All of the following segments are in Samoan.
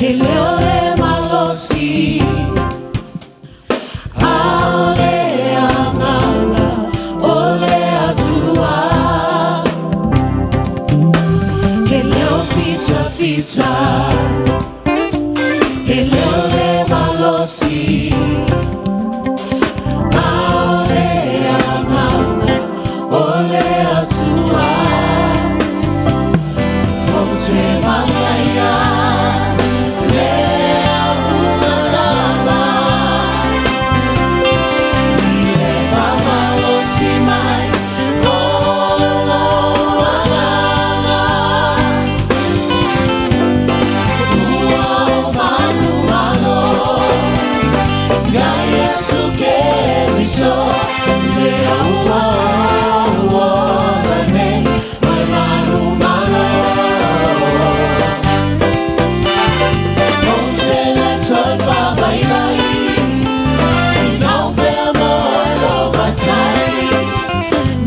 He leo le malosi a o le Agaga o le Atua. He leo fitafita, he leo le malosi a o le Agaga o le Atua. Ou te mafaia le aumalama i le faamalosi mai o lou Agaga. Ua o manumalo ia Iesu Keriso le au ua ola nei mai manumalo. Ou te le toe faavaivai finau pea mo e lou Matai.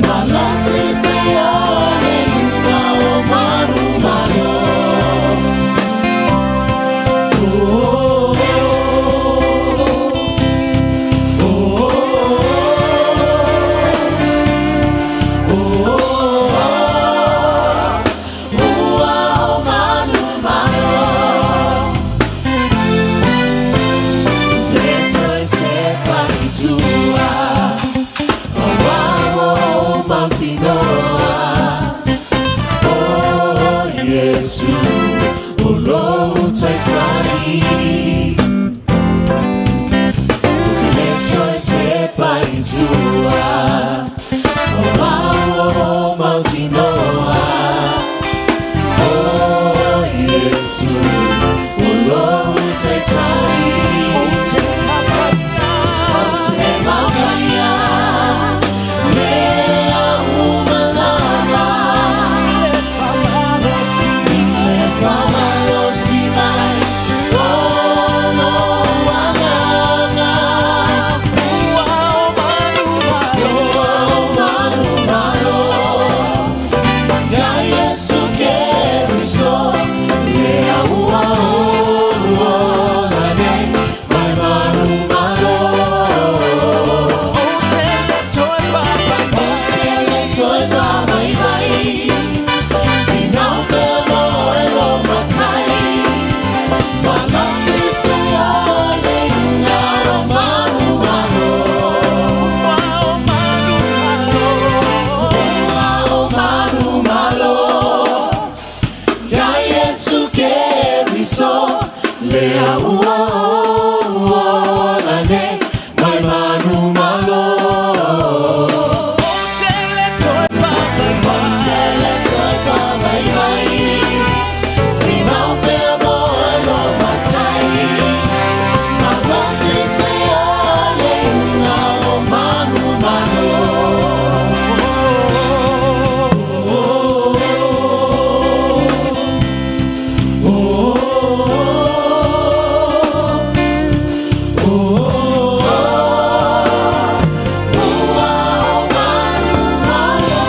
Malosi seia le iuga o manumalo. Oh, oh, oh, oh, ua o manumalo. Te toe tepa i tua, Auā ua ou mautinoa, O Iesu, o lou Taitai. Te le toe tepa i tua, Auā ua ou mautinoa, O Iesu, o lou Taitai. Ou te mafaia. Ou te mafaia le aumalama Le faamalosi le faamalosi mai o lou Agaga. Ua o manumalo. Ua o manumalo ia Iesu Keriso le au ua ola nei mai manumalo. Ou te le toe faavaivai. Te le toe faavaivai finau pea mo e lou Matai. Malosi seia le iuga o manumalo. Ua o manumalo. Ua o manumalo ia Iesu Keriso le au ua ola nei mai manumalo. Ou te le toe faavaivai. Te le toe faavaivai finau pea mo e lou Matai. Malosi seia le iuga o manumalo. Oh, oh, oh, ua o manumalo.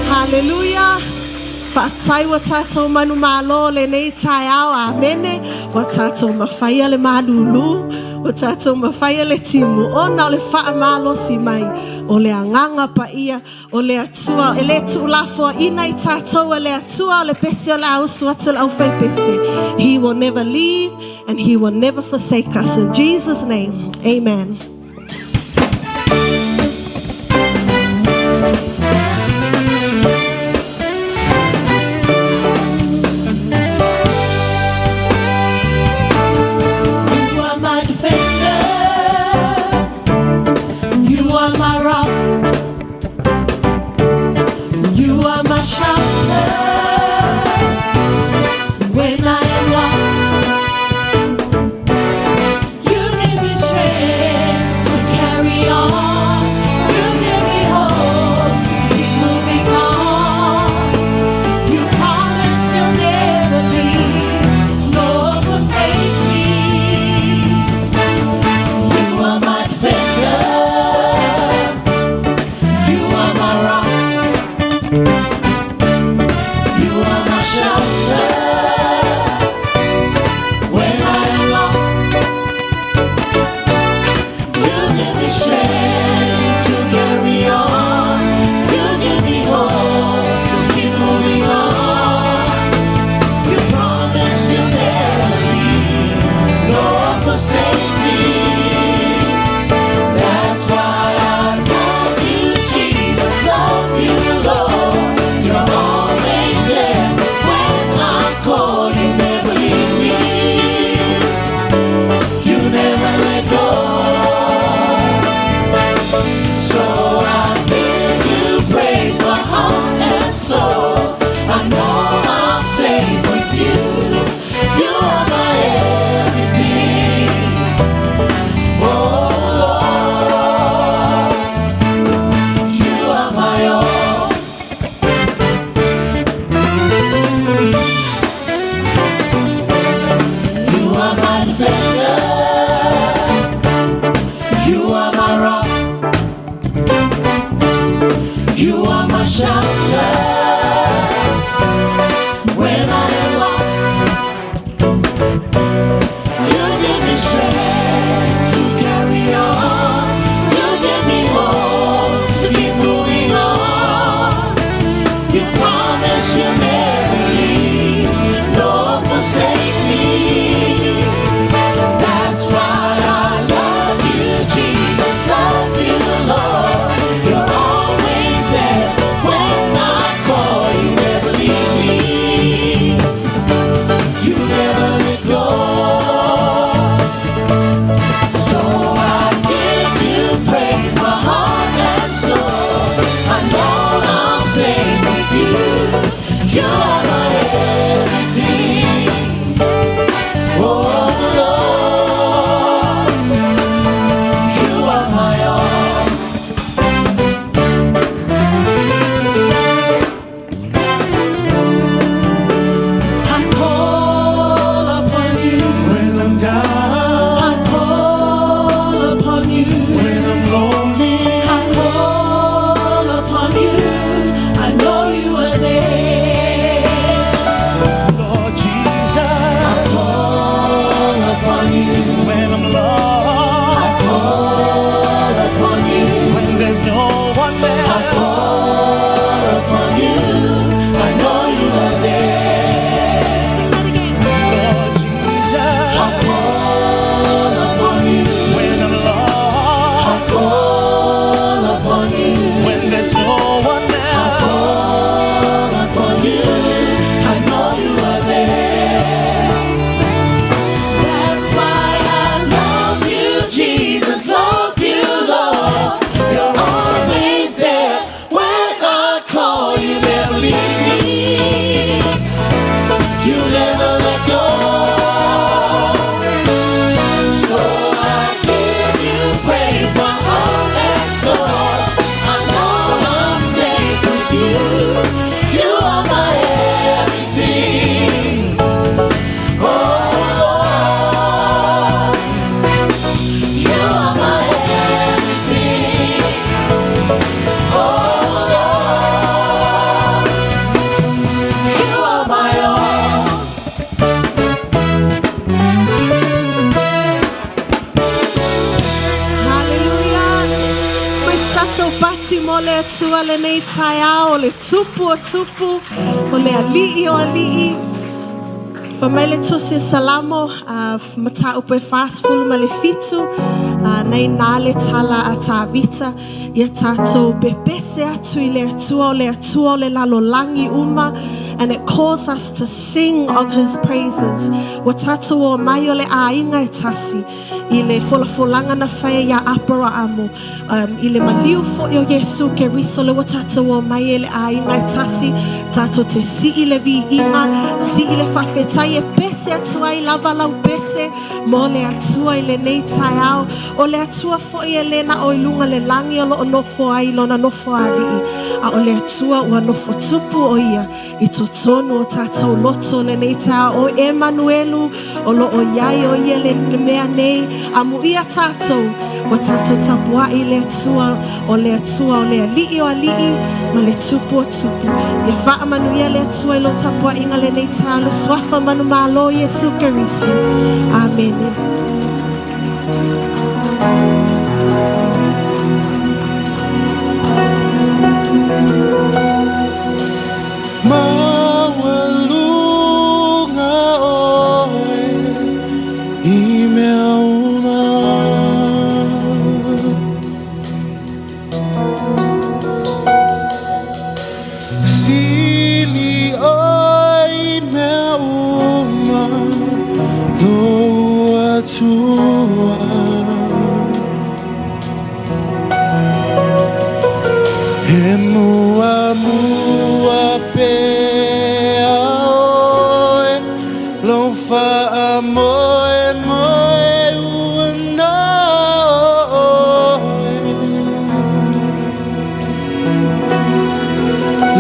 Haleluia. Faafetai ua tatou manumalo lenei taeao. Amene. Ua tatou mafaia le malūlū. Ua tatou mafaia le timu. Ona o le faamalosi mai. O le Agaga Paia o le Atua. E le tuulafoaina i tatou e le Atua o le pese o le a usu atu le aufaipese. He will never leave and he will never forsake us. In Jesus' name, amen. You are my defender. You are my rock. You are my shelter when I am lost. You give me strength to carry on. You give me hope to keep moving on. You promise you'll never leave nor forsake me. You are my defender. You are my rock. Atua lenei taeao, o le Tupu o tupu, o le Alii o alii. Fai mai le Tusi o Salamo, mataupu e 47, nei nā le tala a Tavita, ia tātou pepese atu i le Atua, o le Atua o le lalolagi uma, and it calls us to sing of his praises. Ua tātou omai o le aiga e tasi, i le folafolaga na faia iā Aperaamo, i le maliu foi o Iesu Keriso, lea ua tātou omai e le aiga e tasi, tātou te sii le viiga, sii le faafetai e pese atu ai lava lau pese mo le Atua i lenei taeao. O le Atua foi e le na o i luga le lagi o loo nofo ai lona nofoalii, a o le Atua ua nofo tupu o ia i totonu o tātou loto lenei taeao. O Emanuelu o loo iai o ia le mea nei, amuia tātou, ua tātou tapuai i le Atua, o le Atua o le Alii o alii ma le Tupu o tupu. Ia faamanuia le Atua i lou tapuaiga lenei taeao, le suafa manumalo Iesu Keriso. Amene. Maualuga oe i mea uma. Sili oe i mea uma lou Atua. E muamua pea oe lou faamoemoe ua na o oe.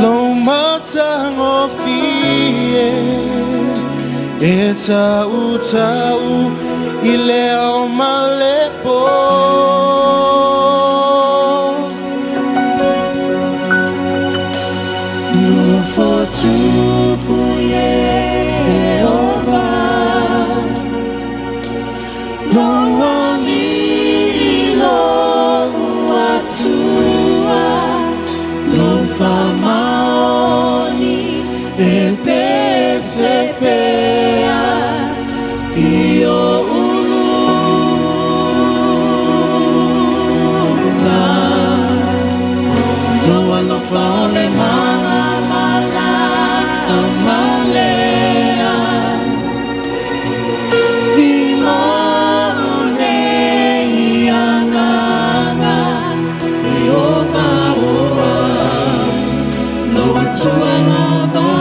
Lou matagofie e tautau i le ao ma le pō. Nofo tupu Iehova, Lou Alii lou Atua, Lou faamaoni e pese pea i o'u luga. Lou alofa o le malamalama lea i lou nei agaga e ogaoa Lou Atua lava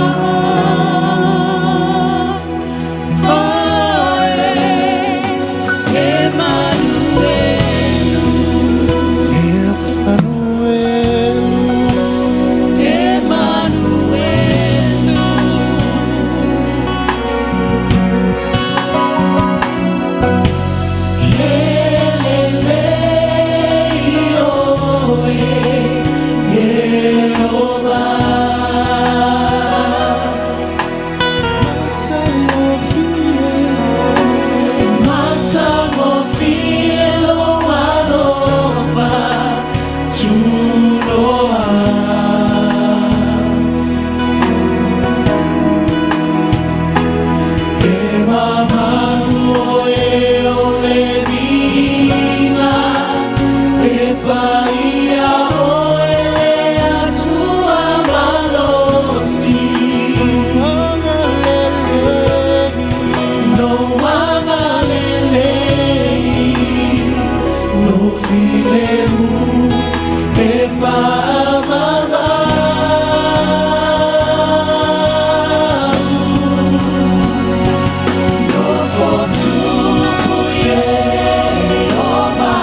Oe Emanuelu. Emanuelu. Emanuelu. Helelei oe Iehova. Matagofie. Matagofie lou alofa tunoa. E mamalu oe o le viiga, e paia oe le Atua malosi. Agalelei. Lou agalelei, Lou filemu e faamamau. Nofo tupu Iehova.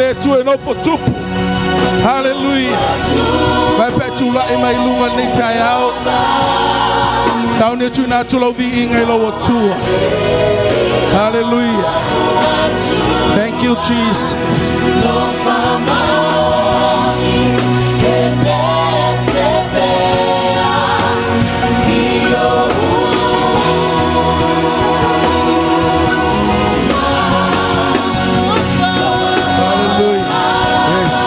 le Atua e nofo tupu. Haleluia. Vai pe a tulai mai i luga i lenei taeao. Sauni e tuuina atu lau viiga i lou Atua. Haleluia. Thank you Jesus. Hallelujah. Yes.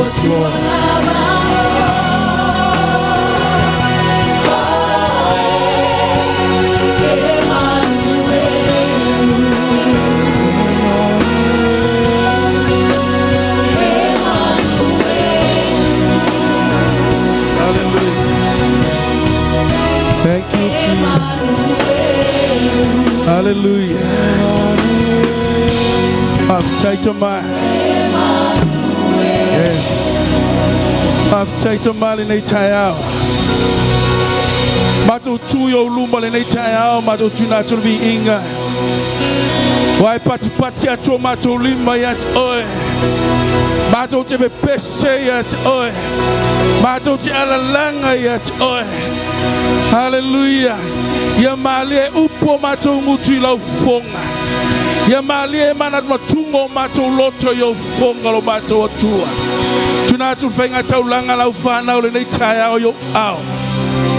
Yes, Lord. Hallelujah. Thank you, Jesus. Hallelujah. Faafetai Tama. Yes. Faafetai Tama lenei taeao. Matou tu i ou luma lenei taeao, matou tuuina atu le viiga. Ua e patipati atu o matou lima ia te oe. Matou te pepese ia te oe. Matou te alalaga ia te oe. Haleluia. Ia malie upu o matou gutu i lau fofoga. Ia malie manatunatuga o matou loto i ou fofoga lo matou Atua. Tuuina atu le faigataulaga a lau fanau lenei taeao i ou aao.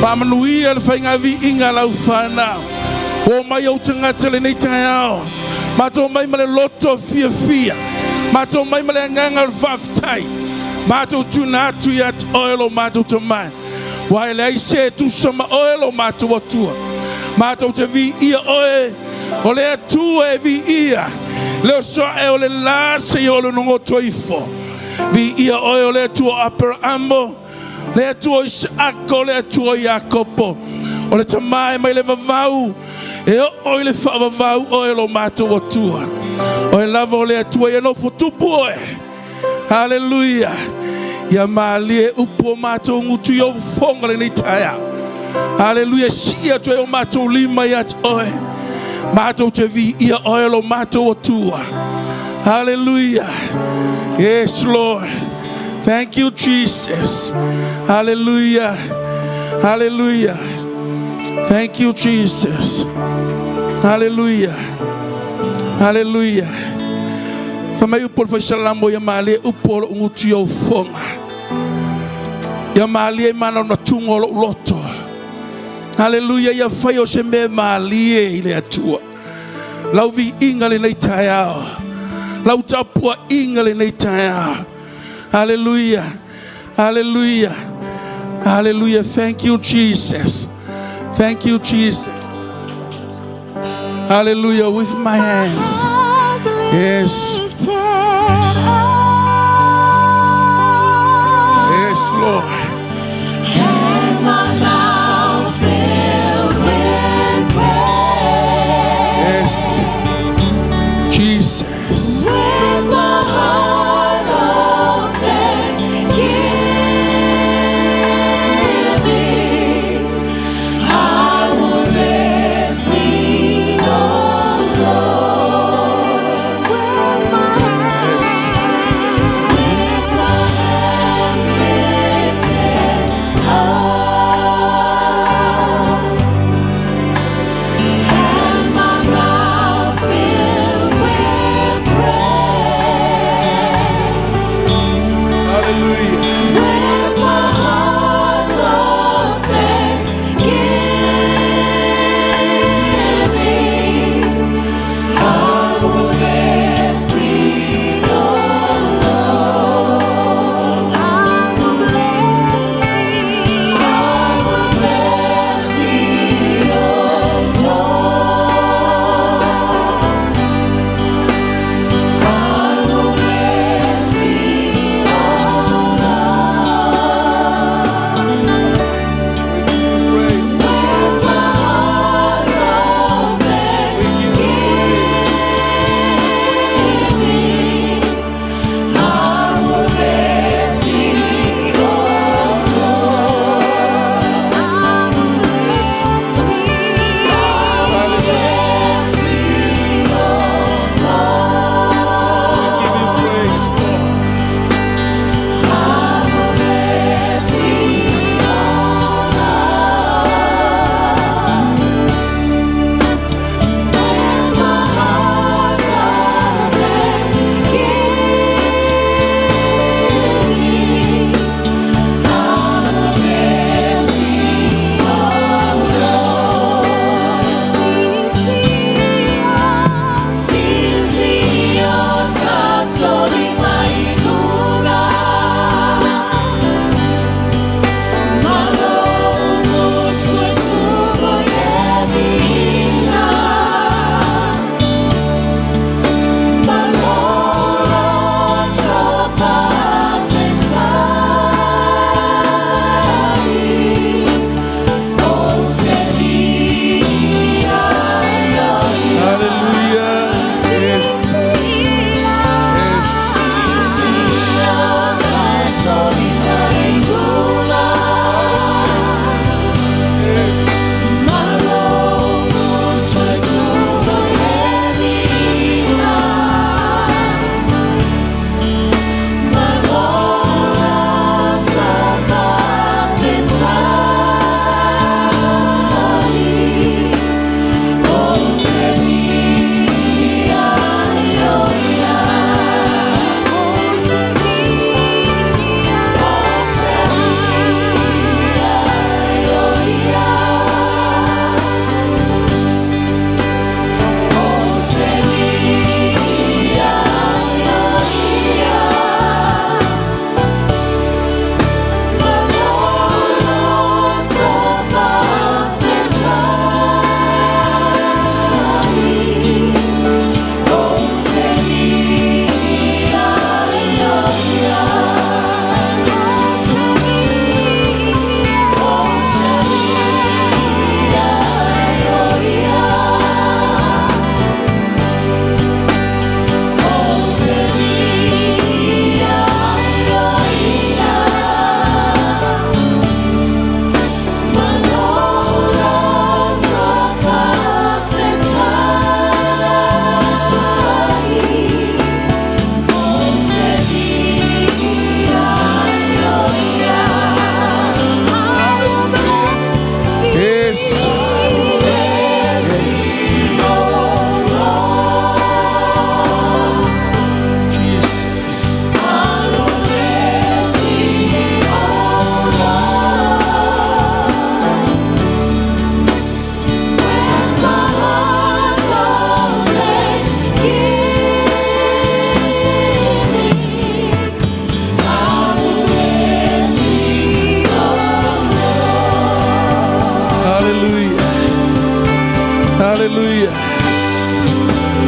Faamanuia le faiga viiga a lau fanau. Ua omai ou tagata lenei taeao. Matou omai ma le loto fiafia. Matou omai ma le agaga o le faafetai. Matou tuuina atu ia te oe lo matou Tama. Ua e leai se e tusa ma oe lo matou Atua. Matou te viia oe o le Atua e viia. Le oso ae o le la seia oo i le goto ifo. Viia oe o le Atua o Aperaamo, le Atua o Isaako, le Atua o Iakopo. O le Tama e mai le vavau, e oo i le faavavau oe lo matou Atua. Oe lava o le Atua ia nofo tupu oe. Haleluia. Ia malie upu o matou gutu i ou fofoga lenei taeao. Haleluia. Sii atu ai o matou lima ia te oe. Matou te viia oe lo matou Atua. Haleluia. Yes, Lord. Thank you, Jesus. Hallelujah. Hallelujah. Thank you, Jesus. Hallelujah. Hallelujah. Fai mai upu o le faisalamo ia malie upu o lou gutu i ou fofoga. Ia malie manatunatuga o lou loto. Haleluia, ia fai o se mea malie i le Atua. Lau viiga lenei taeao. Lau tapuaiga lenei taeao. Haleluia. Haleluia. Haleluia. Thank you, Jesus. Thank you, Jesus. Hallelujah. With my hands. Yes. Lifted up. Yes, Lord. And my mouth filled with praise. Yes. Jesus. With the heart of thanksgiving, I will bless thee, O Lord. With my hands, with my hands lifted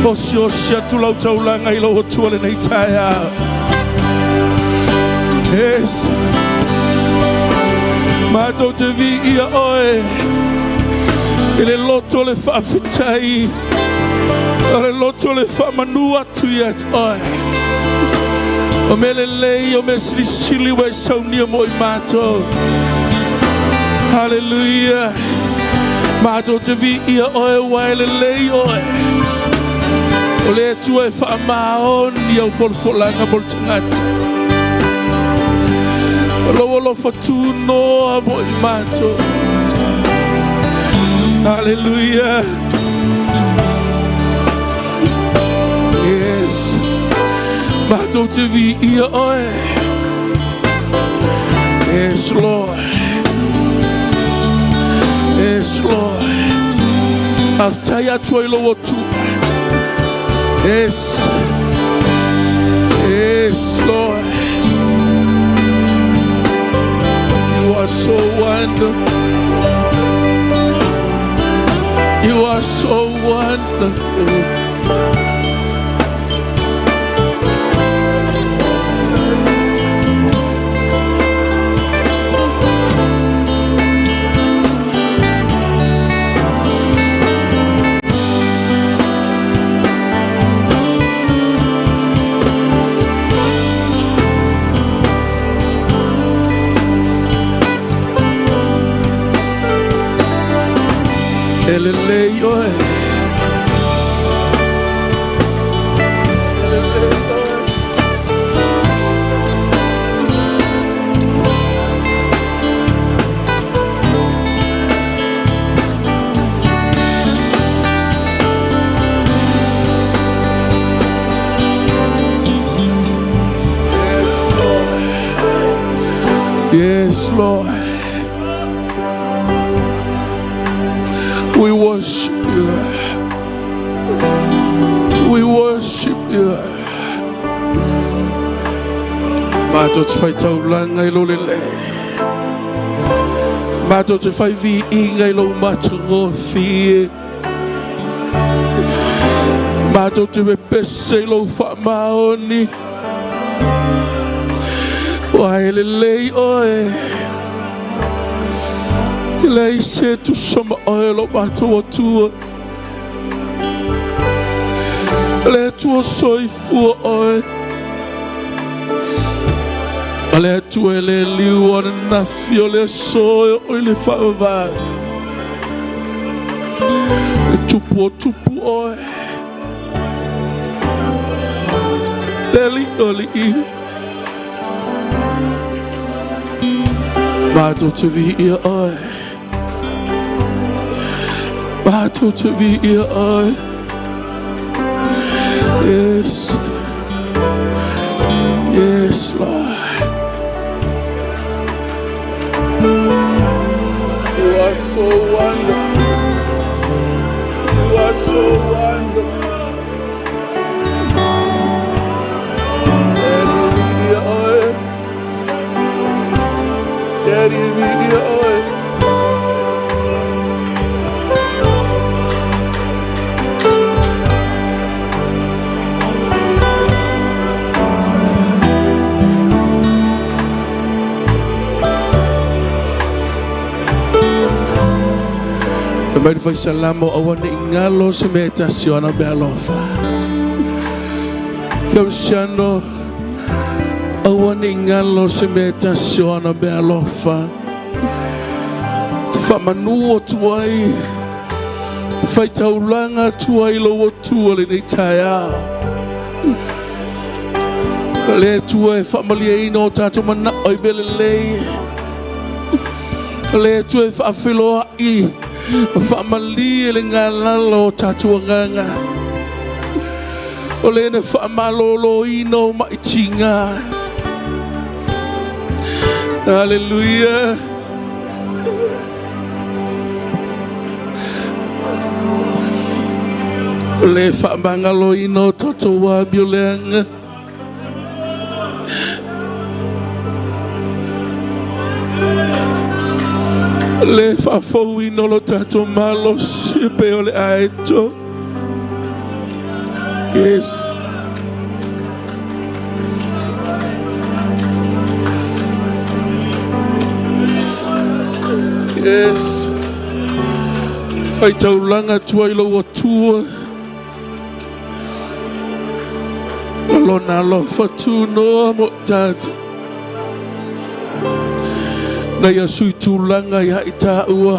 Osiosi atu lau taulaga i lou Atua lenei taeao. Yes. Matou te viia oe i le loto le faafetai, o le loto le faamanu atu ia te oe. O mea lelei, o mea silisili ua e saunia mo i matou. Hallelujah. Matou te viia oe ua e lelei oe. O le Atua e faamaoni au folafolaga mo le tagata. O lou alofa tunoa mo i matou. Hallelujah. Yes. Matou te viia oe. Yes, Lord. Yes, Lord. Faafetai atu ai lou Atua. Yes. Yes, Lord. You are so wonderful. You are so wonderful. E lelei oe. E lelei oe. Yes, Lord. Yes, Lord. We worship you. We worship you. Matou te faitaulaga i lou lelei. Matou te fai viiga i lou matagofie. Matou te pepese i lou faamaoni. Ua e lelei oe. E leai se tusa ma oe lo matou Atua. Le Atua soifua oe. O le Atua e le liu ananafi o le aso e oo i le faavavau. Le tupu o tupu oe. Le alii o alii. Matou te viia oe. Matou te viia oe. Yes. Yes, Lord. You are so wonderful. You are so wonderful. Daddy, viia oe. Daddy, viia oe. E mai le faisalamo aua ne i galo se mea e tasi o ana meaalofa. Kerisiano, aua ne i galo se mea e tasi o ana meaalofa. Te faamanu atu ai, te faitaulaga atu ai lou Atua lenei taeao. Le Atua e faamalieina o tatou manao i mea lelei. Le Atua e faafeiloai ma faamalie le galala o tatou agaga. O le na faamaloloina o mai tiga. Hallelujah. O le faamagaloina o tatou amio leaga. Le faafouina o lo tatou malosi e pei o le aeto. Yes. Yes. Faitaulaga atu ai lou Atua. O lona alofa tunoa mo tatou. Na ia sui tulaga ia i tāua.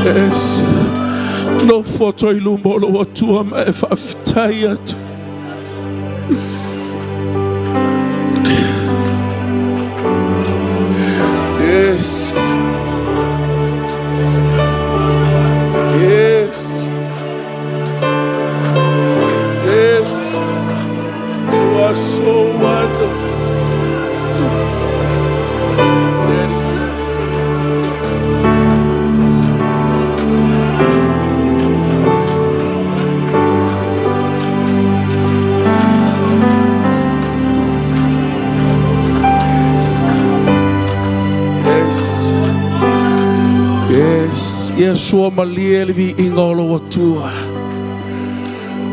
Yes. Nofo atu ai luma o lou Atua ma e faafetai atu. Yes. Yes. Yes. You are so wonderful. Daddy, you are so Yes. Yes. Ia sua malie le viiga o lou Atua.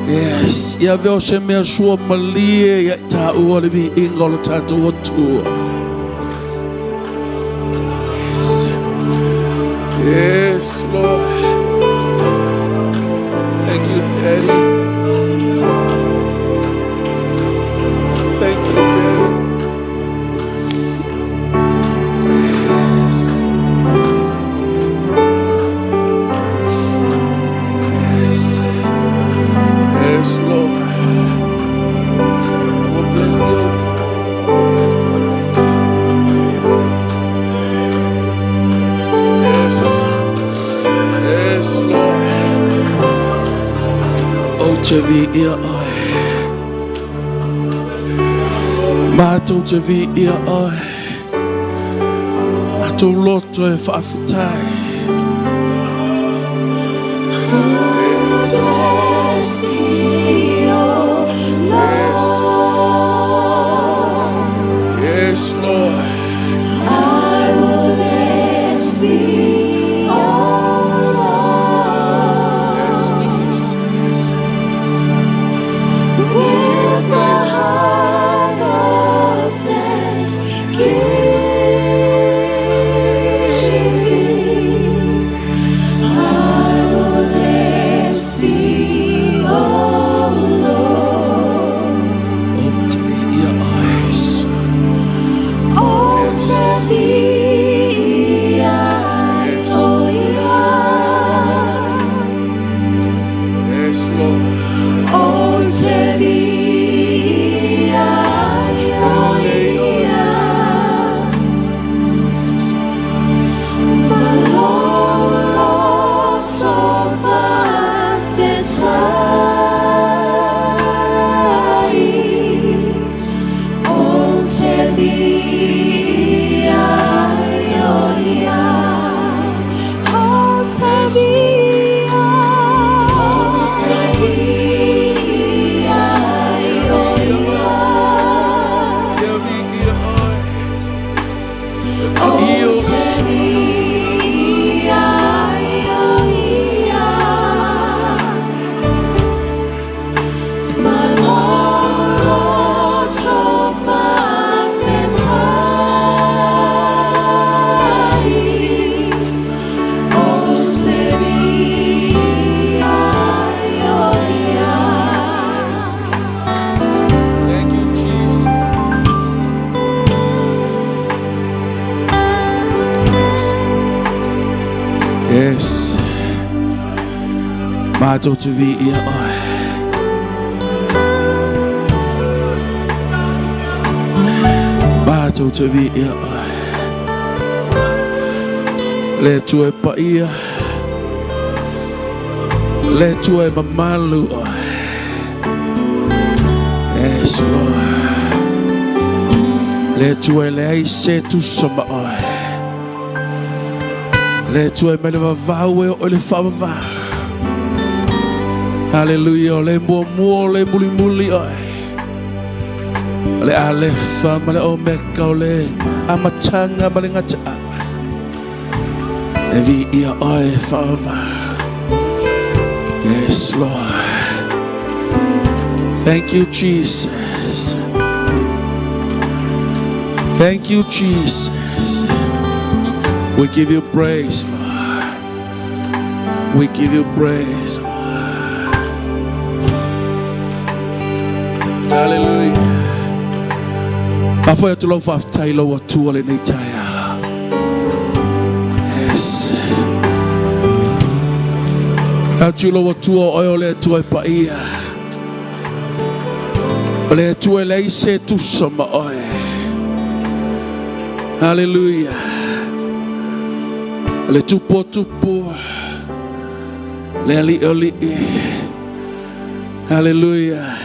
Yes. Ia avea o se mea sua malie ia i tāua le viiga o lo tātou Atua. Yes. Yes, Lord. Thank you, Daddy. Thank you, Daddy. Yes. Yes. Yes, Lord. God bless you. God bless you. Yes. Yes, Lord. Ou te viia oe. Matou te viia oe. Matou loto e faafetai. Bless thee, O Yes. Lord. Yes, Lord. I will bless thee, O Lord, Yes, Jesus. with a heart of thanksgiving. I will bless thee, O Lord. Ou te viia oe. O te viia Yes. o ia. Yes, Lord. O te viia o ia. Yes. Ma lou loto faafetai. O te viia o ia. O te viia, o te viia o ia. Ia viia oe. O Io te viia o ia. Ma lou loto faafetai. O te viia o ia. Thank you, Jesus. Yes. Matou te viia oe. Matou te viia oe. Le Atua e paia. Le Atua e mamalu oe. Yes, Lord. Le Atua e leai se tusa ma oe. Le Atua e mai le vavau e oo i le faavavau. Haleluia, o le muamua, o le mulimuli oe. O le Alefa ma le Omeka, o le amataga ma le gataaga. E viia oe faavavau. Yes, Lord. Thank you, Jesus. Thank you, Jesus. We give you praise, Lord. We give you praise, Lord. Hallelujah. Faafoi atu lau faafetai lau Atua lenei taeao. Yes. Atu lau Atua o oe o le Atua e paia. O le Atua e leai se tusa ma oe. Hallelujah. O le tupu o tupu. Le alii o alii. Hallelujah.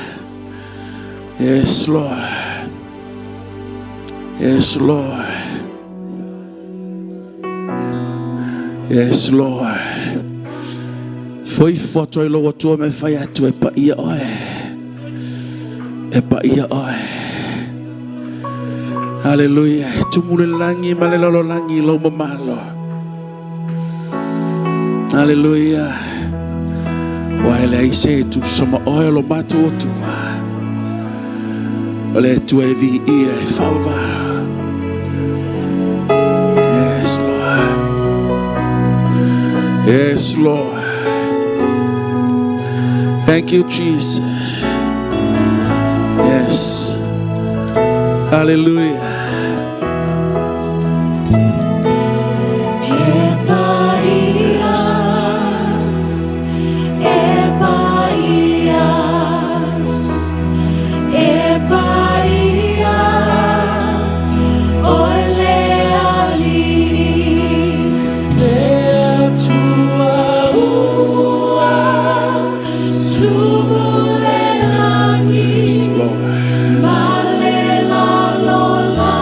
Yes, Lord. Yes, Lord. Yes, Lord. Foi foto ai lou Atua me fai atu e paia oe. E paia oe. Hallelujah. Tumu le lagi ma le lalolagi i lou mamalo. Hallelujah. Ua e leai se tusa ma oe o lo matou Atua. O le Atua e viia e faavavau. Yes, Lord. Yes, Lord. Thank you, Jesus. Yes. Hallelujah. E paia, e paia, e paia, oe le Alii. Le Atua Ua tumu le lagi. Yes, Lord. Ma le lalolagi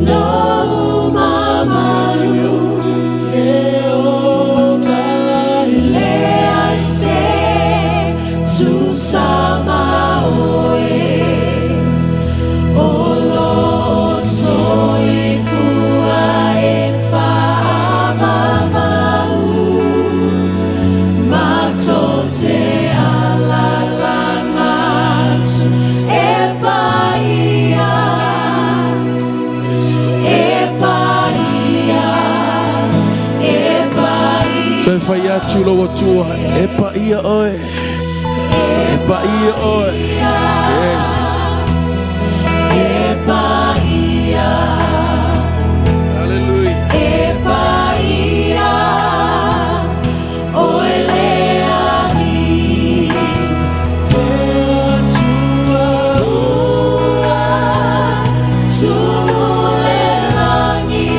nou mamalu. Ieova Leai se tusa ma oe, o lou soifua e faavavau. Matou te alaala atu e paia, e paia, e paia. Toe fai atu lou Atua, e paia oe. E paia oe. Yes. E paia, Hallelujah. e paia, oe le Alii. Ua tumu le lagi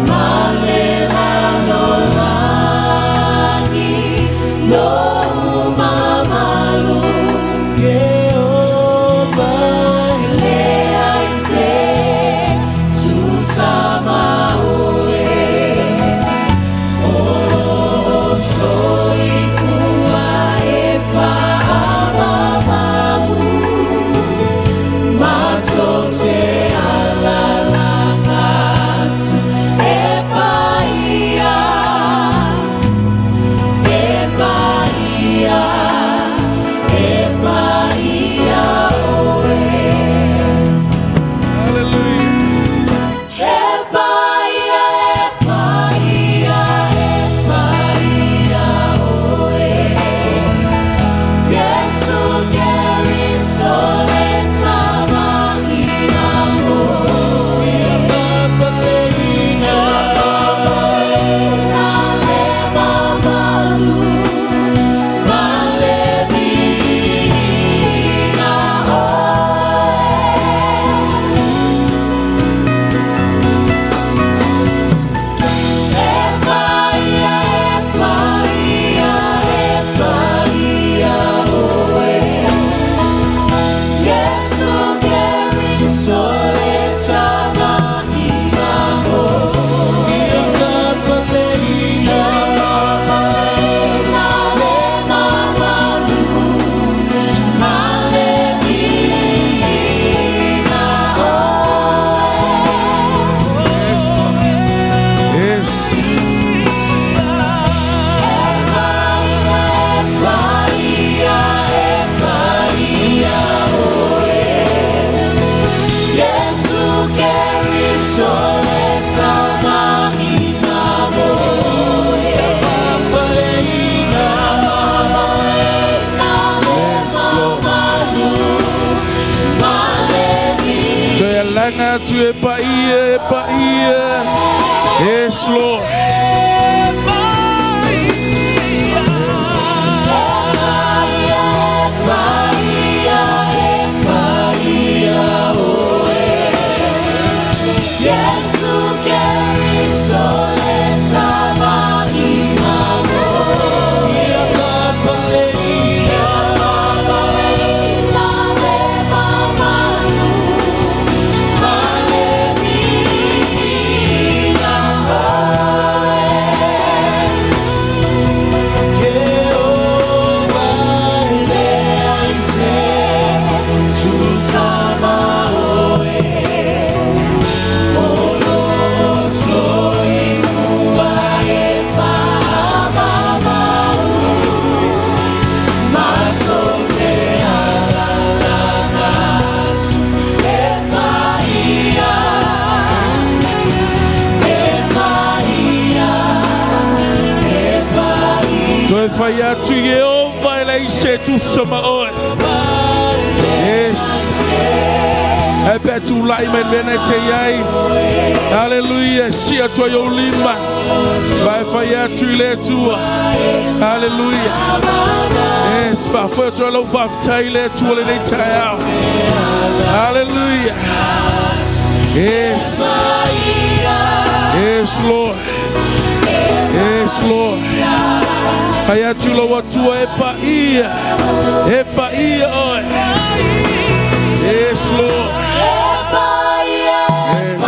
ma le lalolagi nou mamalu. Agaga atu e paia, e paia. Yes, Lord. Toe fai atu Ieova e leai se tusa ma oe. Yes. Ae pe a tulai mai le mea na e te i ai. Haleluia. Sia atu ai ou lima. Ma e fai atu i le Atua. Haleluia. Yes. Faafoe atu ai lau faafetai i le Atua lenei taeao. Haleluia. Yes. Yes, Lord. Yes, Lord. Fai atu lau Atua e paia. E paia oe. Yes, Lord. Yes.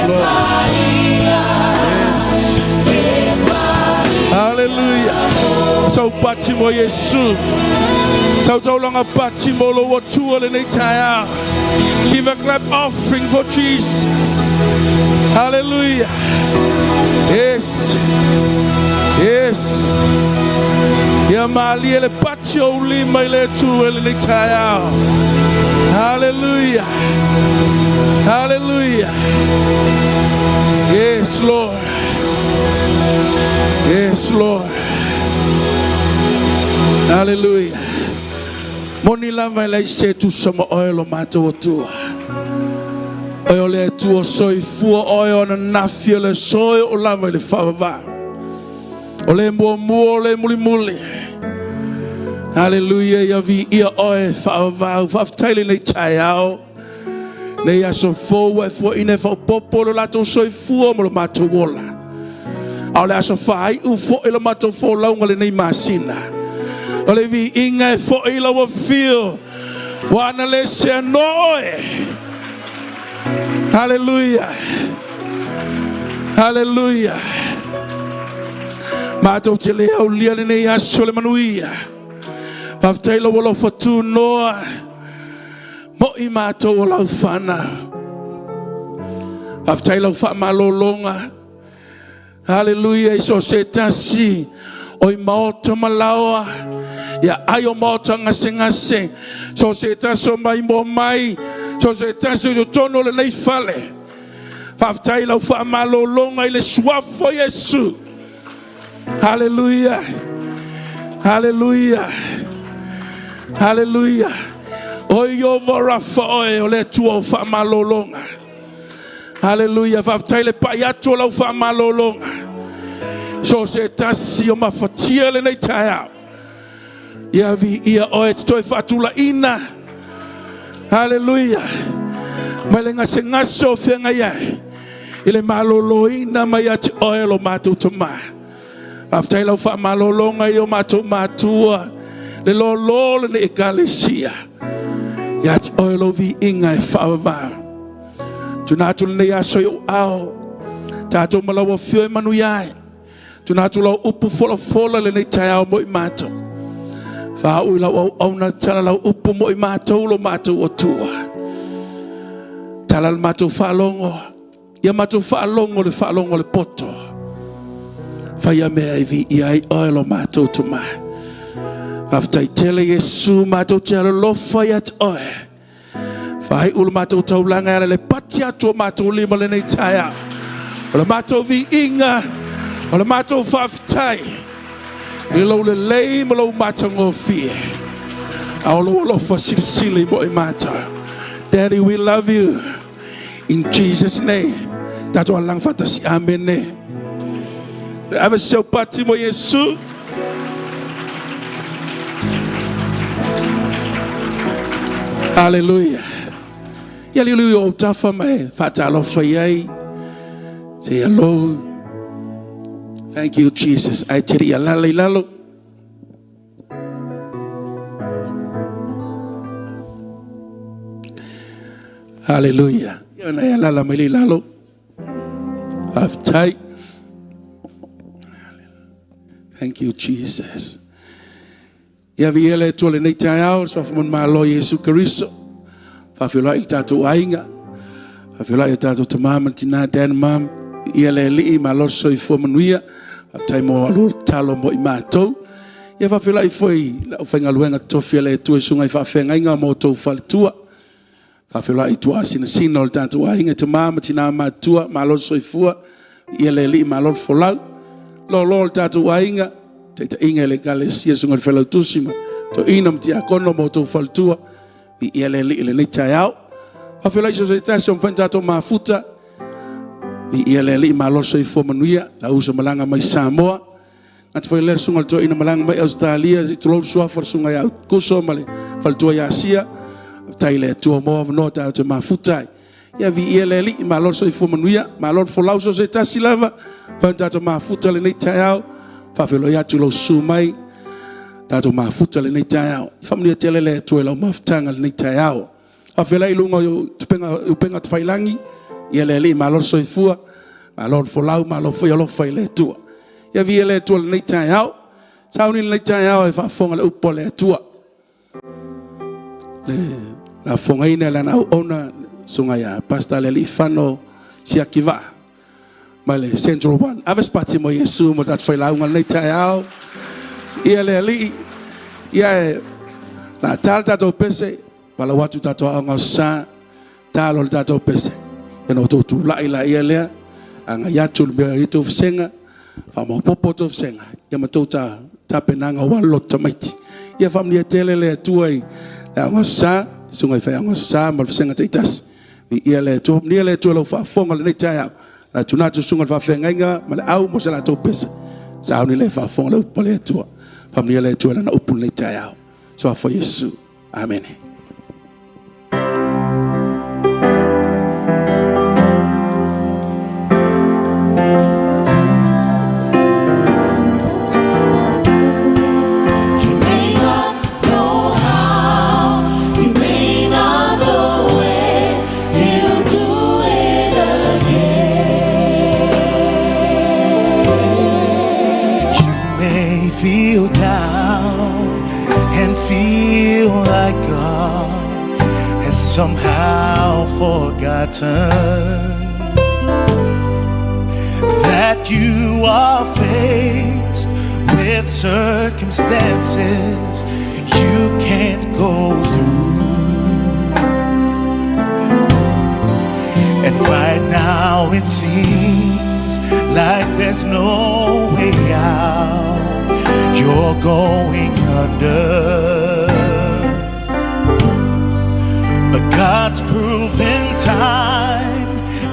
Jesus. Yes, Lord. Yes. Hallelujah. Sau pati mo Iesu. Sau taulaga pati mo lou Atua lenei taeao. Give a clap offering for Jesus. Hallelujah. Yes. Yes. Ia malie le pati o ou lima i le Atua i lenei taeao. Hallelujah. Hallelujah. Yes, Lord. Yes, Lord. Hallelujah. Moni lava e leai se tusa ma oe lo matou Atua. Oe o le Atua soifua oe o ananafi o le aso e oo lava i le faavavau. O le muamua o le mulimuli. Hallelujah, ia viia oe faavavau. Faafetai lenei taeao. Nei aso fou ua e fuaina e faaopoopo lo latou soifua ma lo matou ola. A o le aso faaiu foi lo matou folauga lenei masina. O le viiga e foi i lau afio, ua ana le seanoa oe. Hallelujah. Hallelujah. Matou te le aulia lenei aso le manuia. Faafetai lou alofa tunoa. Mo'i matou o lau fanau. Faafetai lau faamalologa. Haleluia i so o se tasi o i maota ma laoa, ia ai o maota gasegase, so o se tasi o maimoa mai, so o se tasi o totonu o lenei fale. Faafetai lau faamalologa i le suafa o Iesu. Haleluia. Haleluia. Haleluia. O Ieova Rafa oe o le Atua o faamalologa. Haleluia. Faafetai le pai atu o lau faamalologa. So o se tasi o mafatia lenei taeao. Ia viia oe te toe faatulaina. Haleluia. Mai le gasegase o feagai ai i le maloloina mai ia te oe lo matou tama. Faafetai lau faamalologa i o matou matua, le lōlō lenei ekalesia. Ia te oe lou viiga e faavavau. Tuna atu lenei aso i ou ao, tatou ma lau afio e manuia ai. Tuna atu lau upu folafola lenei taeao mo i matou. Faauu i lau auauna tala lau upu mo i matou lo matou Atua. Tala le matou faalogo. Ia matou faalogo le faalogo le poto. Faia mea e viia ai oe lo matou Tama. Faafetai tele Iesu matou te alolofa ia te oe. Faaiu le matou taulaga e ala le pati atu o matou lima lenei taeao. O le matou viiga, o le matou faafetai i lou lelei ma lou matagofie. A o lou alofa silisili mo i matou. Daddy, we love you. In Jesus' name. Tatou alalaga faatasi. Amene. Toe ave se pati mo Iesu. Hallelujah. Ia liuliu i ou tafa ma e faatalofa i ai. Say hello. Thank you, Jesus. Ai te ria lala i lalo. Hallelujah. Ia na e alala mai le lalo. Faafetai. Thank you, Jesus. Ia viia le Atua lenei taeao, le suafa manumalo Iesu Keriso. Faafeiloai i le tatou aiga. Faafeiloai i tatou tama ma tina, dad and mom. Ia le alii, malo le soifua manuia. Faafetai mo alu talo mo i matou. Ia faafeiloai foi i lau faigaluega totofi a le Atua i susuga i faafeagaiga mo outou faletua. Faafeiloai i tuaasinasina o le tatou aiga, tama ma tina matutua, malo le soifua, ia le alii malo le folau. Lōlō le tatou aiga, taitaiga i le ekalesia, susuga i le failautusi ma toeaina ma tiakono ma outou faletua, ia le alii i lenei taeao. Faafeiloai i so o se tasi o mafai ona tatou mafuta, ia le alii malo le soifua manuia, lau uso malaga mai Samoa. Atu foi lea susuga i le toeaina malaga mai Ausetalia, se i tulou le suafa o le susuga ia Kuso ma le faletua ia Asia. Faafetai i le Atua mo avanoa tatou te mafuta ai. Ia viia le Alii, malo le soifua manuia, malo le folau so o se tasi lava. Fai tatou mafuta lenei taeao, faafeiloai atu i lou susu mai, tatou mafuta lenei taeao. Faamanuia tele le Atua i lau mafutaga lenei taeao. Faafeiloai i luga o upega tafailagi, ia le Alii malo le soifua, malo le folau, malo foi alofa i le Atua. Ia viia le Atua i lenei taeao. Sauni lenei taeao e faafofoga le upu a le Atua. Le lafogaina e lana auauna susuga ia Pastor Lealiifano Siakivaa mai le Central One. Ave se pati mo Iesu mo tatou failauga lenei taeao. Ia le Alii, ia e la tā le tatou pese, walau atu tatou aoga o sa, talo le tatou pese. Ia na outou tulai la ia lea, agai atu le mea i tou vasega, faamaopoopo tou vasega, ia ma tou tapenaga aua le loto tamaiti. Ia faamanuia tele le Atua i le aoga o sa, susuga i faiaoga o sa ma le vasega taitasi. Viia le Atua, manuia le Atua i lau faafofoga i lenei taeao. La tuna atu susuga i le faafeagaiga ma le au mo se latou pese. Sauni le faafofoga le upu a le Atua. Faamanuia le Atua i lana upu i lenei taeao. Suafa Iesu. Amene. You may not know how, you may not know when, he'll do it again. feel down and feel like God has somehow forgotten that you are faced with circumstances you can't go through. And right now it seems like there's no way out. You're going under. But God's proven time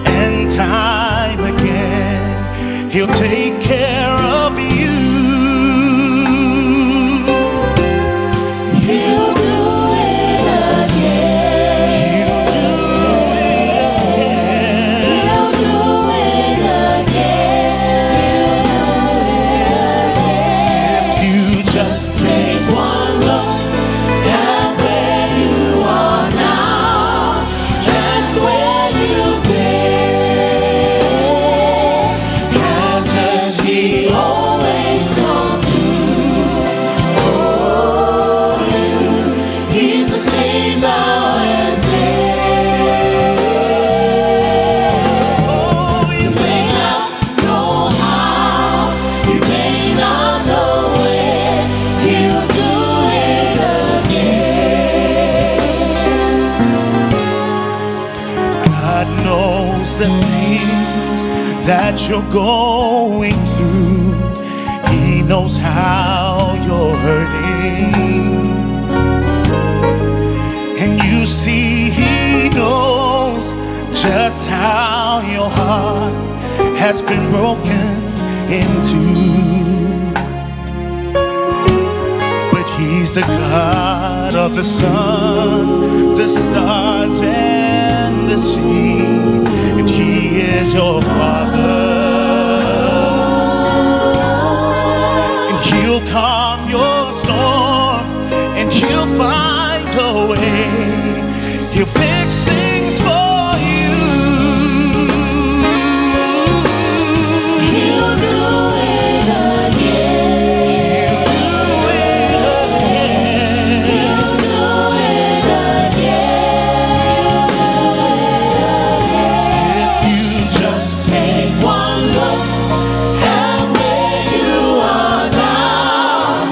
and time again, He'll take care of you. He'll do it again. He'll do it again. He'll do it again. If you just Take one look at where you are now and where you've been. Hasn't He always come through for you? He's the same now as then. Oh, you You may not know how, you may not know when, He'll do it again. God knows the things that you're going through. He knows how you're hurting. And you see, He knows just how your heart has been broken into. But He's the God of the sun, the stars, and the sea. And He is your Father. And He'll calm your storm, and He'll find a way. He'll fix things for you. He'll do it again. He'll do it again. He'll do it again. If you just Take one look at where you are now.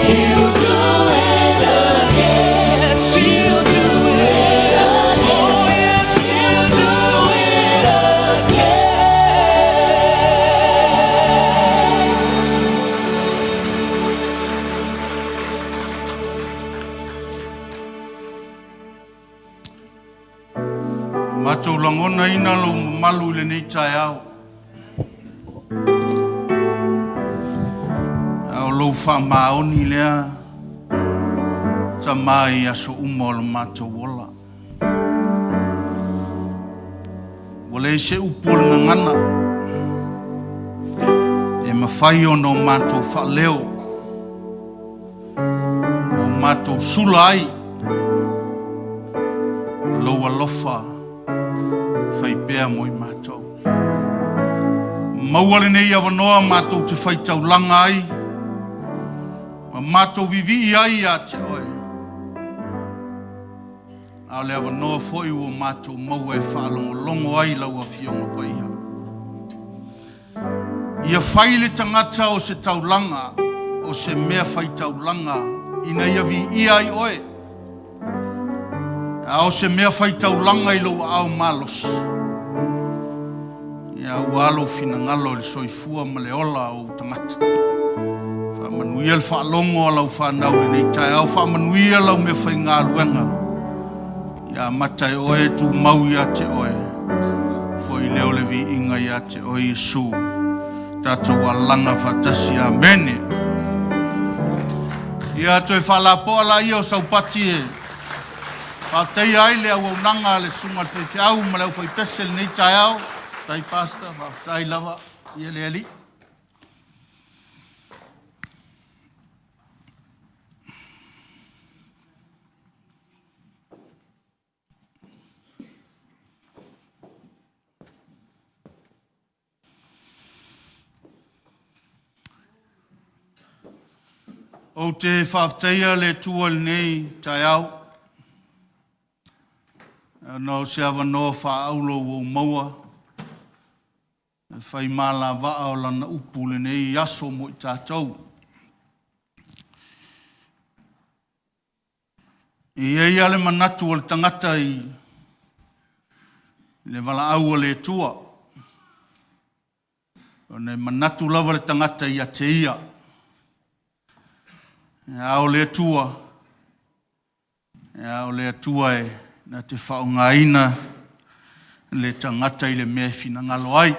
He'll do it again. Yes, he'll do it again. Oh, yes, he'll do it again. Matou lagonaina lou mamalu i lenei taeao. A o lou faamaoni lea, Tama i aso uma o lo matou ola. Ua leai se upu o le gagana e mafai ona o matou faaleo, o matou sula ai lou alofa fai pea mo i matou. Maua lenei avanoa matou te faitaulaga ai ma matou vivii ai ia te oe. A o le avanoa foi ua matou maua e faalogologo ai lau Afioga Paia. Ia fai le tagata o se taulaga, o se mea faitaulaga, ina ia viia ai oe. A o se mea faitaulaga i lou aao malosi, ia aua lou finagalo i le soifua ma le ola o ou tagata. Faamanuia le faalogo a lau fanau i lenei taeao, faamanuia lau meafaigaluega. Ia amata e oe e tumau ia te oe, foi lea o le viiga ia te oe Iesu. Tatou alaga faatasi. Amene. Ia toe faalapoa laia o Saupati e faafetaia ai le auaunaga a le susuga i le faifeau ma le aufaipese i lenei taeao. Faafetai Pastor, faafetai lava ia le Alii. Ou te faafetaia le Atua i lenei taeao, ona o se avanoa faaauro ua ou maua e fai malavaa o Lana upu i lenei aso mo i tatou. E i ai lava le manatu o le tagata i le valaau a le Atua, ona e manatu lava le tagata ia te ia. A o le Atua, a o le Atua e na te faaaogaina le tagata i le mea e finagalo ai.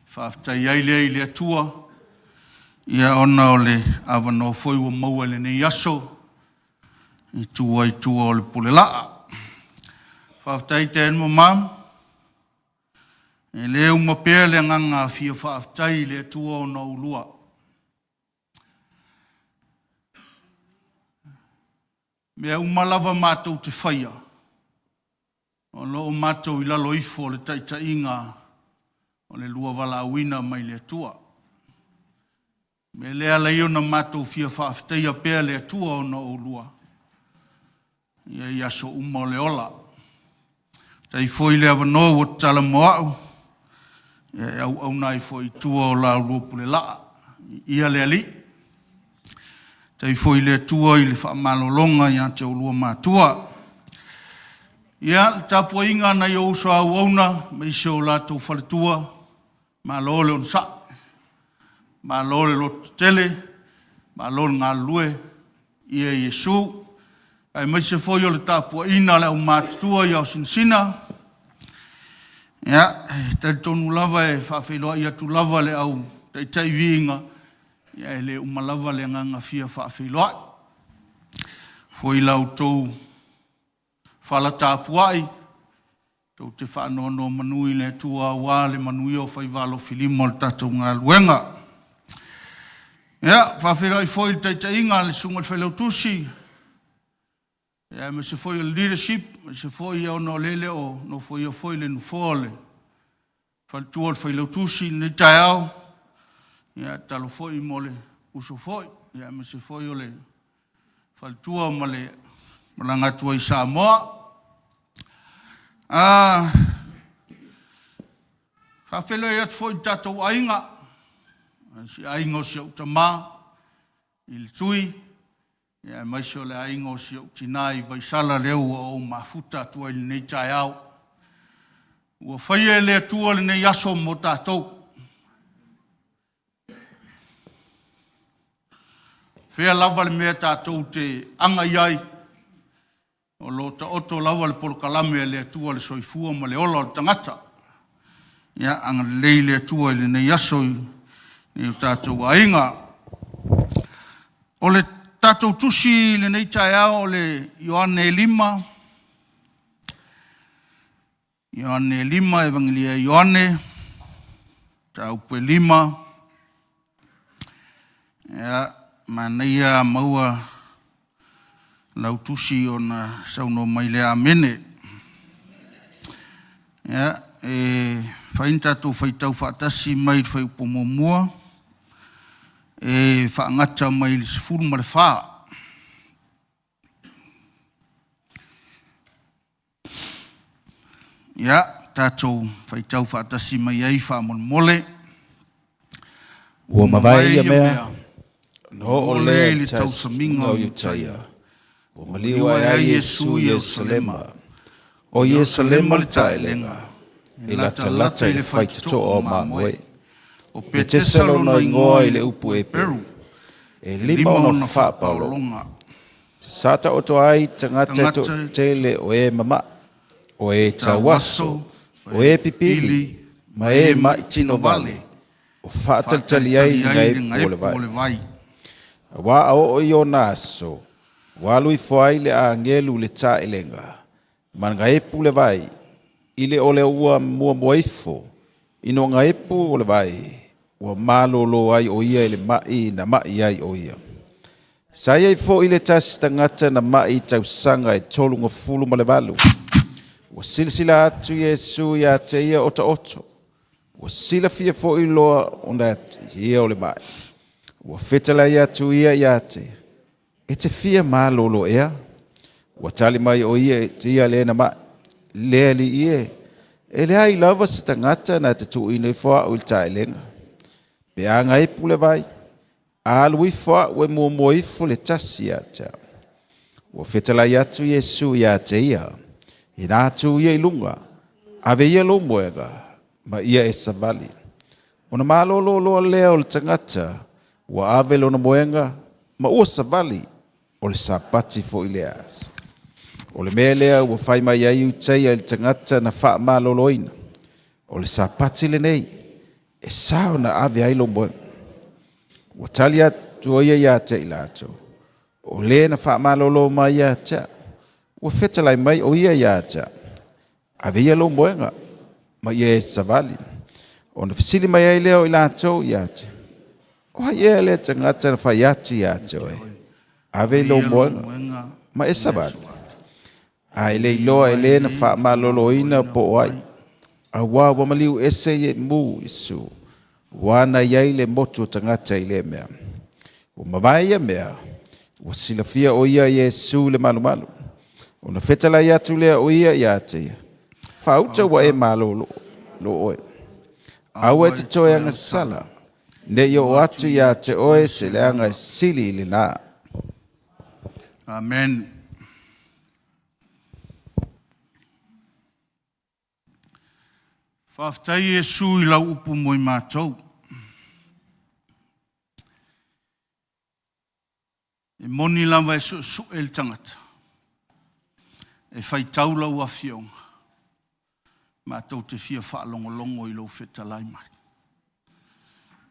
Faafetai ai lea i le Atua, ia ona o le avanoa foi ua maua i lenei aso, i tua i tua o le pule laa. Faafetai te ma mam, e le uma pea le agaga fia faafetai i le Atua ona oulua. Mea uma lava matou te faia, O lo o matou i lalo ifo o le taitaiga o le lua valaauina mai le Atua. O le mea lea e ala ai ona matou fia faafetaia pea le Atua ona o oulua, ia i aso uma o le ola. Faafetai foi le avanoa ua tatala mo au, ia e auauna ai foi i tua o la ulua pule laa. Ia le Alii. Faafetai foi i le Atua i le faamalologa ia te oulua matua. Ia, le tapuaiga a nai ou uso a auauna ma isi o latou faletua, malo le onosai, malo le lototetele, malo le galulue, ia Iesu, aemaise foi o le tapuaiga a le aumatutua i Aosinasina. Ia, e talitonu lava e faafeiloai atu lava le au taitai viiga, ia e le uma lava le agaga fia faafeiloai. Foi la outou Fala tapuai, tou te faanonomanu i le Atua aua le manuia o faiva alofilima o le tatou galuega. Ia, faafeiloai foi i le taitaiga a le Susuga i le Failautusi, ia, aemaise foi o le leadership, aemaise foi ona o lele o nofoia foi le nofoa o le faletua o le Failautusi i lenei taeao. Ia, tatalo foi mo le uso foi, ia, aemaise foi o le faletua ma le malaga atu ai i Samoa. Ah, faafeiloai atu foi i tatou aiga, si aiga o si ou tamā, i le Tui, ia aemaise o le aiga o si ou tina i Vaisala lea ua ou mafuta atu ai i lenei taeao. Ua faia e le Atua lenei aso mo tatou. Fea lava le mea tatou te aga i ai, o lo o taoto lava le polokalame a le Atua i le soifua ma le ola o le tagata. Ia agalelei le Atua i lenei aso i o tatou aiga. O le tatou tusi i lenei taeao o le Ioane 5, Ioane 5, Evagelia Ioane, mataupu e 5. Ia, manaia maua lau tusi ona saunoa mai lea amene. Ia, e fai ni tatou faitau faatasi mai le fuaiupu muamua e faagata mai le 14. Ia, tatou faitau faatasi mai ai faamolemole. Ua mavae ia mea, ona oo lea i le tausamiga o Iutaia, ua maliu ae ai Iesu i Ierusalema. O Ierusalema le taelega, e latalata i le faitotoa o mamoe. O Petesa lona igoa i le upu Eperu, e 5 ona faapaologa. Sa taoto ai tagata e toatele o e mama'i, o e tauaso, o e pipili, ma e ma'i tino vale, o faatalitali ai i le gaepu o le vai. Auā a oo i ona aso, ua alu ifo ai le agelu i le taelega, ma gaepu le vai, i le o le ua muamua ifo, ina ua gaepu o le vai, ua malōlō ai o ia i le ma'i na ma'i ai o ia. Sa i ai foi le tasi tagata na ma'i i tausaga e 38. Ua silasila atu Iesu ia te ia otaoto, ua silafia foi loa ona ia o le ma'i. Ua fetalai atu ia ia te ia, E te fia malōlō ea? Ua tali mai o ia ia le na ma'i, Le Alii e, e leai lava se tagata na te tuuina ifo a'u i le taelega. Pe a gaepu le vai, a alu ifo a'u e muamua ifo le tasi ia te a'u. Ua fetalai atu Iesu ia te ia, Inā tu ia i luga, ave ia lou moega, ma ia e savali. Ona malōlō loa lea o le tagata, ua ave lona moega, ma ua savali, o le Sapati foi lea aso. O le mea lea ua fai mai ai Iutaia i le tagata na faamaloloina, O le Sapati lenei, e sa ona ave ai lou moega. Ua tali atu o ia ia te i latou, O le na faamalolo mai ia te a'u, ua fetalai mai o ia ia te a'u, Ave ia lou moega, ma ia e savali. Ona fesili mai ai lea o i latou ia te, O ai ea lea tagata na fai atu ia te oe, Ave i lou moega, ma e savali? A e le iloa e le na faamaloloina po o ai, auā ua maliu ese i mu Iesu, ua na i ai le motu o tagata i lea mea. Ua mavae ia mea, ua silafia o ia Iesu le malumalu. Ona fetalai atu lea o ia ia te ia, Faauta ua e malolo lo oe. Aua e te toe agasala, ne i oo atu ia te oe se leaga e sili i lenā. Amen. Faafetai Iesu i lau upu mo i matou. E moni lava e suesue le tagata, e faitau lau afioga, matou te fia faalogologo i lou fetalai mai.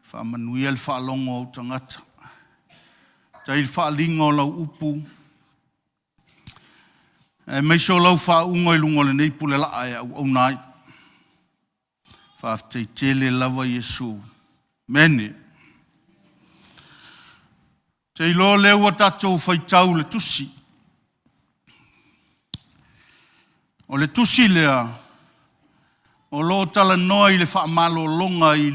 Faamanuia le faalogo o ou tagata. Tai le faaliga o lau upu, aemaise o lau faauuga i luga o lenei pulelaa e auauna ai. Faafetai tele lava Iesu. Mene. Te iloa lea ua tatou faitau le tusi. O le tusi lea o lo o talanoa i le faamalologa i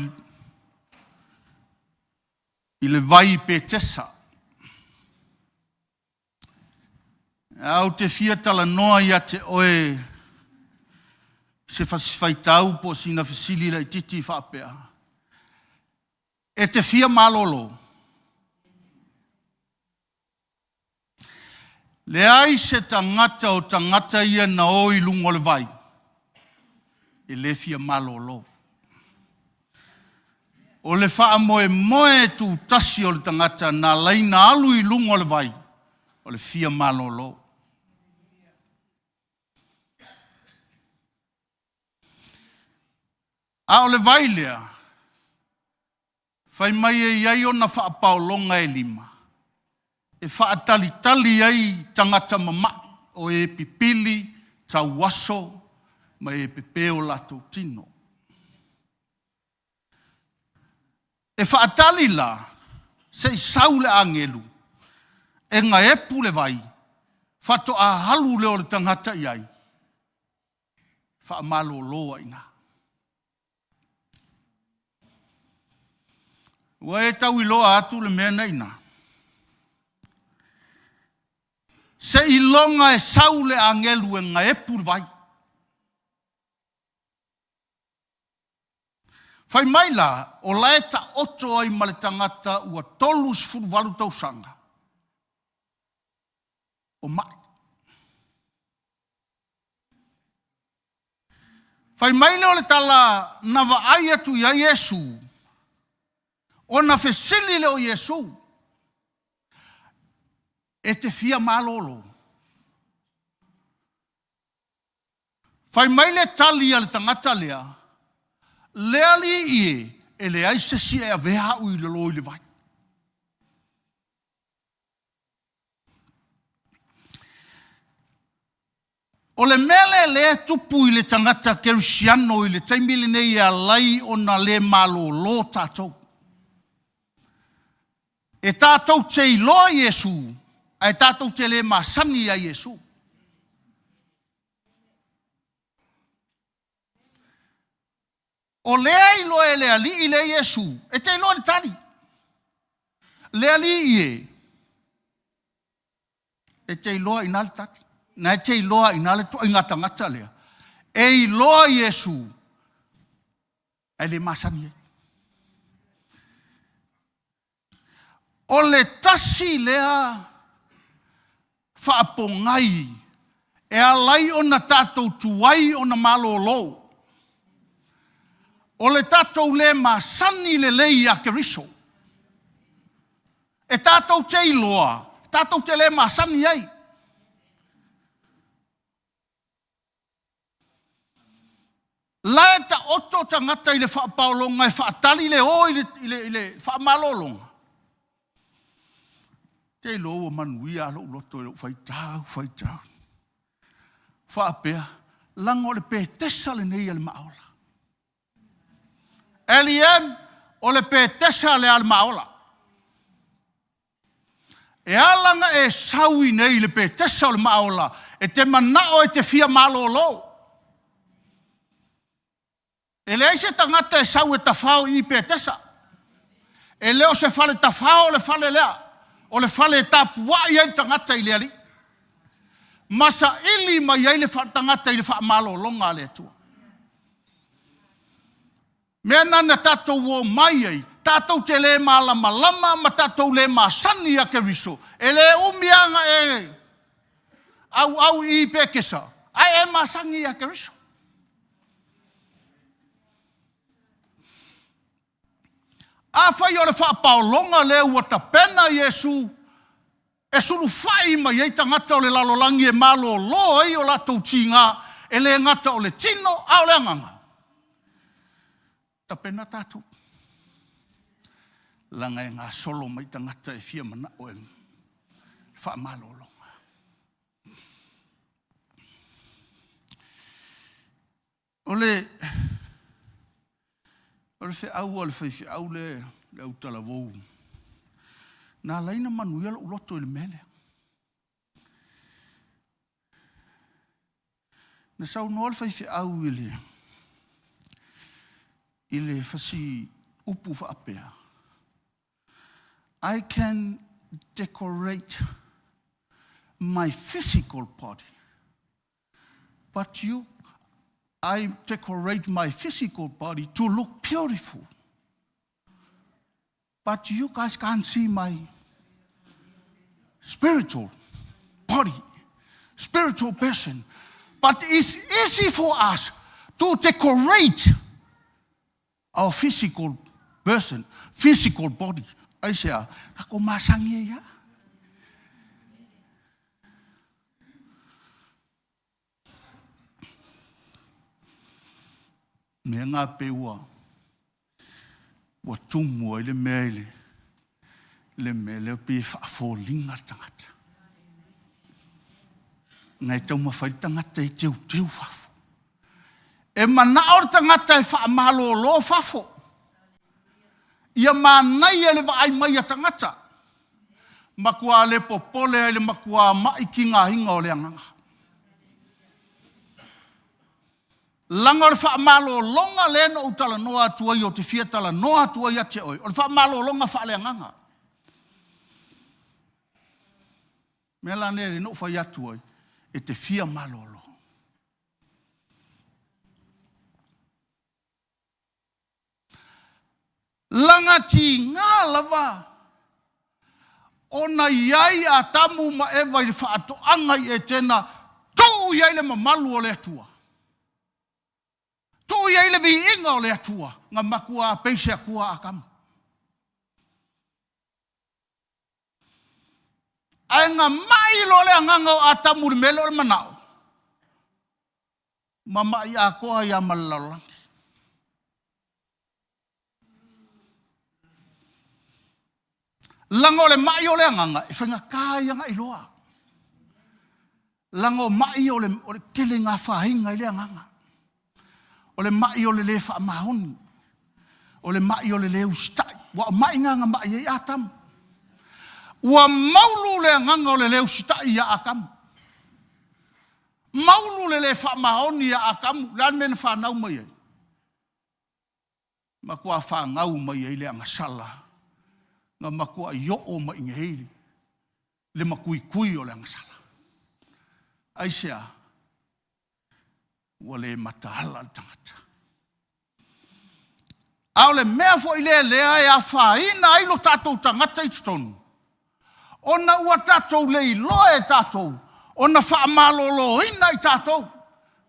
i le vai i Petesa. Ae ou te fia talanoa ia te oe se fasifaitau po o sina fesili laitiiti faapea, E te fia malolo? Leai se tagata o tagata ia na o i luga o le vai e le fia malolo. O le faamoemoe tutasi o le tagata na alaina alu i luga o le vai, o le fia malolo. A o le vai lea, fai mai e i ai ona faapaologa e lima, e faatalitali ai tagata mama'i o e pipili, tauaso ma e pepe o latou tino. E faatali la se i sau le agelu e gaepu le vai, faatoa alu lea o le tagata i ai, faamalolo ai i ina. Ua e tau iloa atu le mea na i ina? Seiloga e sau le agelu e gaepu le vai. Fai mai la, o la e taoto ai ma le tagata ua 38 tausaga o mai. Fai mai lea o le tala na vaai atu i ai Iesu, ona fesili lea o Iesu, E te fia malolo? Fai mai le tali a le tagata lea, Le Alii e, e leai se isi e avea au i lalo i le vai. O le mea lea lea e tupu i le tagata kerisiano i le taimi lenei e ala ai ona le malolo tatou. E tatou te iloa Iesu, ae tatou te le masani ia Iesu. O lea e iloa e le Alii lea Iesu, e te iloa le tali. Le Alii e, e te iloa i ina le tali. Na e te iloa i ina le ituaiga tagata lea. E iloa Iesu, ae le masani ai. O le tasi lea faapogai e ala ai ona tatou tuai ona malolo, o le tatou le masani lelei ia Keriso. E tatou te iloa, tatou te le masani ai. La e taoto tagata i le faapaologa e faatali le o i le, i le, i le faamalologa. Te iloa ua manuia lou loto i lou faitau, faitau. Faapea, leaga o le Petesa lenei a le maaola. LEM, o le Petesa lea a le maaola. E ala ona e sau i inei i le Petesa o le maaola, e te manao e te fia malolo. E leai se tagata e sau e tafao i i Petesa. E le o se fale tafao le fale lea, o le fale e tapuai ai le tagata i le Alii ma saili mai ai le tagata i le faamalologa a le Atua. Mea na na tatou omai ai, tatou te le malamalama ma tatou le masani ia Keriso, e le umi lava na e auau i i Petesa, ae e masani ia Keriso. Afai o le faapaologa lea ua tapena Iesu e sulufai mai ai tagata o le lalolagi e malolo ai o latou tiga, e le gata o le tino a o le agaga, tapena tatou. Leaga e gasolo mai tagata e fia manao e faamalologa. O le o le feau a le faifeau le le autalavou, na ala ai ona manuia lou loto i le mea lea. Na saunoa le faifeau i le i le fasi upu faapea, I can decorate my physical body, but you, I decorate my physical body to look beautiful. But you guys can't see my spiritual body. body, spiritual person. But it's easy for us to decorate our physical person, physical body. Aisea, tatou masani ai lava. Mea ngā pe ua, ua tumu ai le mea i le, le mea lea pei e faafoliga le tagata. Ngai taumafai le tagata e teuteu fafo. E manao le tagata e faamalolo fafo. Ia manaia le vaai mai a tagata. Matua le popole ai le matua ma'i tigaina o le agaga. Leaga o le faamalologa lea na ou talanoa atu ai ou te fia talanoa atu ai ia te oe, o le faamalologa faaleagaga. Mea la lea na ou fai atu ai, e te fia malolo. Laga tiga lava ona i ai Atamu ma Eva i le faatoaga i Etena, tuu i ai le mamalu o le Atua. Tuu i ai le viiga o le Atua, na matua pei se Atua Atamu. Ae na mai loa le agaga o Atamu i le mea lea o le manao, ma ma'i atoa ai lava ma le lalolagi. Leaga o le ma'i o le agaga, e faigata ia ona iloa. Leaga o ma'i o le, o le tele ina afaina ai le agaga. O le ma'i o le lē faamaoni. O le ma'i o le lē usitai. Ua o ma'i na na ma'i ai Atamu. Ua maulu le agaga o le lē usitai ia Atamu. Maulu le lē faamaoni ia Atamu. O le a le mea na fanau mai ai? Matua fanau mai ai le agasala na matuai oo mai i inei le matuitui o le agasala. Aisea? Ua le mataala le tagata. A o le mea foi lea lea e afaina ai lo tatou tagata i totonu, ona ua tatou le iloa e tatou ona faamaloloina i tatou.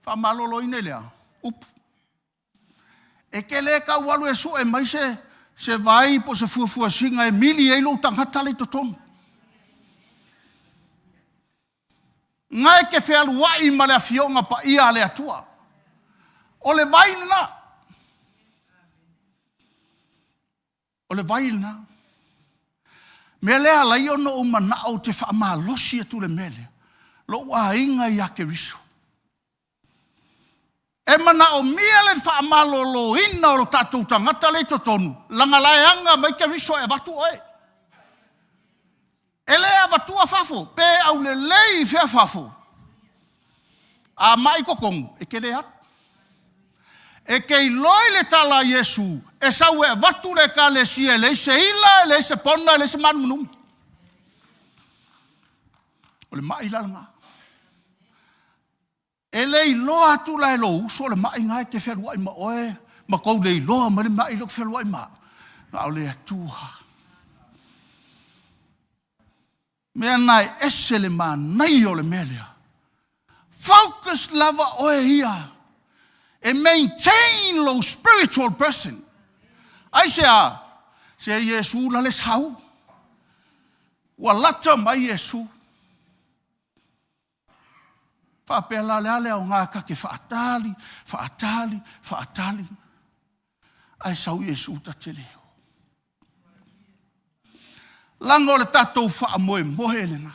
Faamaloloina i le a? Upu. E te le tau alu e sue mai se, se vai po o se fuafuasina e mili ai lou tagata la i totonu. Na e te fealuai ma le Afioga Paia a le Atua. O le vai lena. O le vai lena. Mea lea alai ona ou manao ou te faamalosi atu le mea lea. Lou aiga ia Keriso. E manaomia le faamaloloina o lo tatou tagata lea i totonu, leaga la e aga mai Keriso e avatu oe. E le avatua fafo, pe aulelei i fea fafo. A mai totonu, e te le alu. E te iloa i le tala a Iesu, e sau e avatu le ekalesia e leai se ila, e leai se pona, e leai se maanuminumi. O le mai la lena. E le iloa atu la e lou uso le ma'i na e te fealuai ma oe, ma tou le iloa mai le ma'i lea ou te fealuai ma au. Na o le Atua. Mea na e ese le manaia o le mea lea. Focus lava oe ia e maintain lou spiritual person. Aisea? Se Iesu la le sau. Ua lata mai Iesu. Faapea la, le a le aoga ta te faatali, faatali, faatali, ae sau Iesu ta te le o. Leaga o le tatou faamoemoe lena.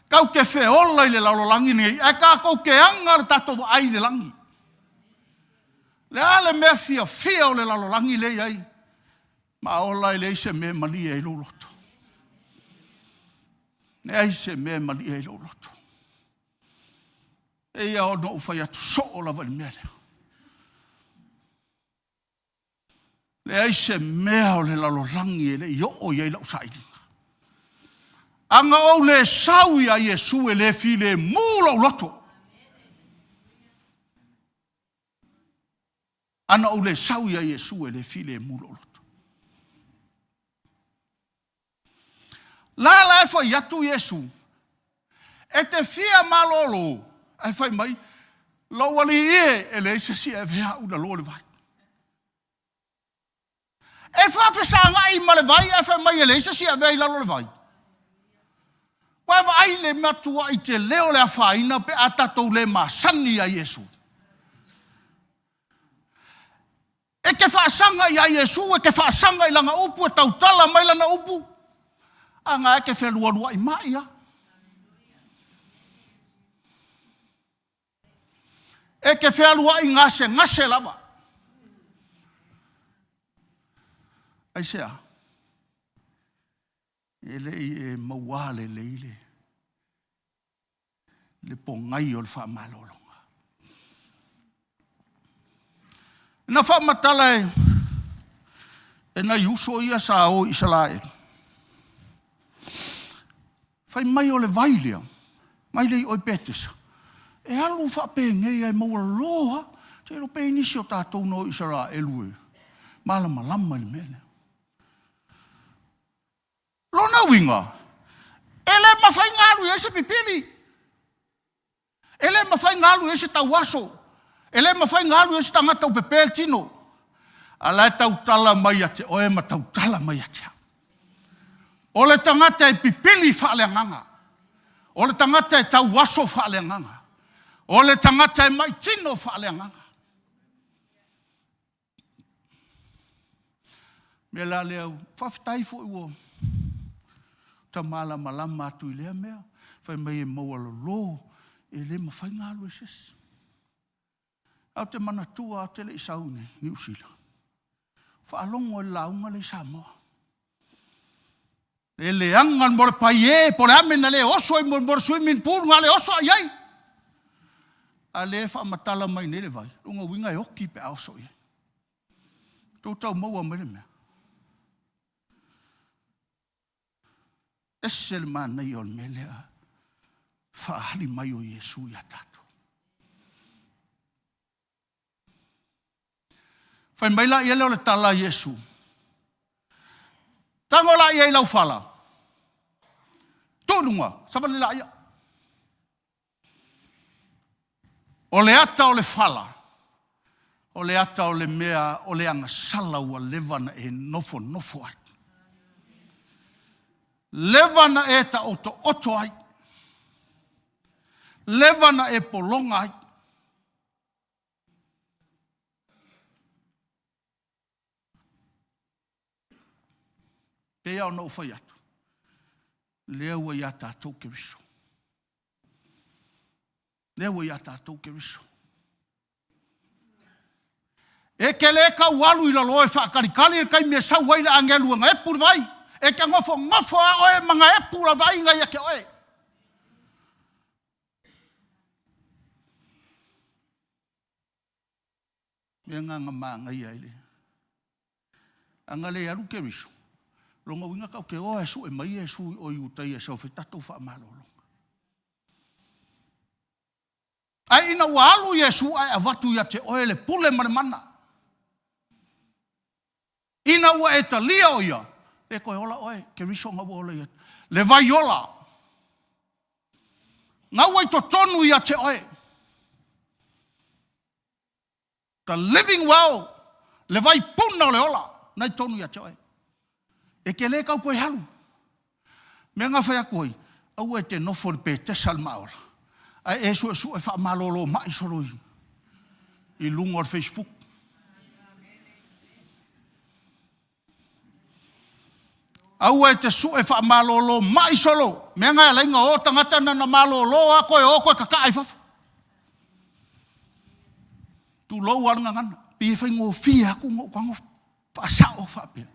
Tatou te feola i le lalolagi lenei, ae tatou te aga le tatou vaai i le lagi. Le a le mea fiafia o le lalolagi lea i ai, ma ola e leai se mea e malie ai lou loto. Leai se mea e malie ai lou loto. E ia ona ou fai atu soo lava i le mea lea. Leai se mea o le lalolagi e le i oo i ai lau sailiga. Ana ou le sau ia Iesu e le filemu lou loto. Ana ou le sau ia Iesu e le filemu lou loto. La la e fai atu Iesu, e te fia malōlō, ae fai mai, Lou alii e, e leai se isi e avea au i lalo o le vai. E faafesagai ma le vai ae fai mai e leai se isi e avea i lalo o le vai. Ua e vaai le matuai tele o le afaina pe a tatou le masani ia Iesu. E te faasaga ia Iesu, e te faasaga i lana upu, e tautala mai lana upu, a na e te felualuai mai lava. E te fealuai gasegase lava. Aisea? E le i e maua lelei le, le pogai o le faamalologa. Na faamatala e, e nai uso ia sa o i Isaraelu. Fai mai o le vai lea, mai lea i o i Petesa, e alu faapenei lava e maualalo lava. Ou te iloa pe i ai nisi o tatou na o i Isaraelu e malamalama i le mea lea. Lona uiga, e le mafai ona alu i ai se pipili. E le mafai ona alu i ai se tauaso. E le mafai ona alu i ai se tagata ua pepe le tino. A la e tautala mai ia te oe ma tautala mai ia te au. O le tagata e pipili faaleagaga. O le tagata e tauaso faaleagaga. O le tagata e maitino faaleagaga. Mea la lea, faafetai foi ua ta malamalama atu i lea mea. Fai mai e maualalo, e le mafai ona alu e se isi. Ae ou te manatua ou te le i sau i Niu Sila, faalogo i le lauga lea i Samoa. E leaga le mea o le paie, po o le a le mea na le oso ai mo le swimming pool na le oso i ai. A lea e faamatala mai nei le vai, lona uiga e oti pe a oso i ai. Tou tau maua mai le mea. Ese le manaia o le mea lea faaali mai o Iesu ia tatou. Fai mai la ia lea o le tala a Iesu. Tago la ia i lau fala. Tuu i luga, savali la ia. O le ata o le fala, o le ata o le mea o le agasala ua leva na e nofonofo ai. Leva na e taotooto ai. Leva na e pologa ai. Pei lava ona ou fai atu, lea ua ia tatou Keriso. Lea ua ia tatou Keriso. E te le tau alu i lalo e faatalitali le taimi e sau ai le agelu e gaepu le vai. E te nofonofo lava oe ma gaepu la vai na ia te oe. Mea na na manaia ai le. A na le alu Keriso, lona uiga tatou te o lava e sue mai Iesu i o i Iutaia e sau e fai tatou faamalologa. Ae ina ua alu Iesu ae avatu ia te oe le pule ma le mana, ina ua e talia o ia, le toe ola oe, Keriso na ua ola ia, le vai ola, na ua i totonu ia te oe. The living well, le vai puna o le ola, na i tonu ia te oe. E te le tau toe alu. Mea na fai atu ai, aua e te nofo i le Petesa le maaola, ae e suesue faamalolo mai solo i, i luga o le Facebook. Aua e te sue faamalolo mai solo. Mea na e alai na o tagata na na malolo a koe o koe kakaa i fafo. Tulou a le gagana. Pei e faigofie aku ona ou tago faasao faapea.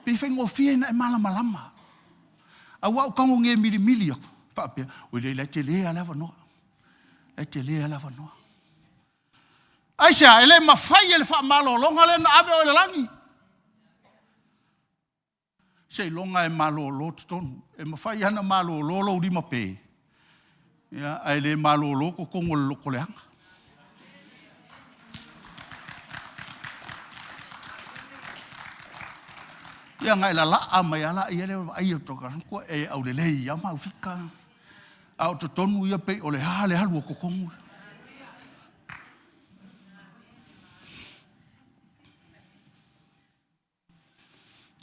Pei e faigofie ina e malamalama. Aua ou tago ge milimili aku faapea, oi lea la e tele lava le avanoa. La e tele lava le avanoa. Aisea? E le mafai e le faamalologa lea ona ave oe i le lagi. Seiloga e malolo totonu. E mafai lava ona malolo lou lima pe, ia, ae le malolo totonu o le lotoleaga. Ia na e lalaa mai lava laia lea o le vaai atu a e aulelei lava ma aufika. A o totonu ia pei o le a le alu o totonu.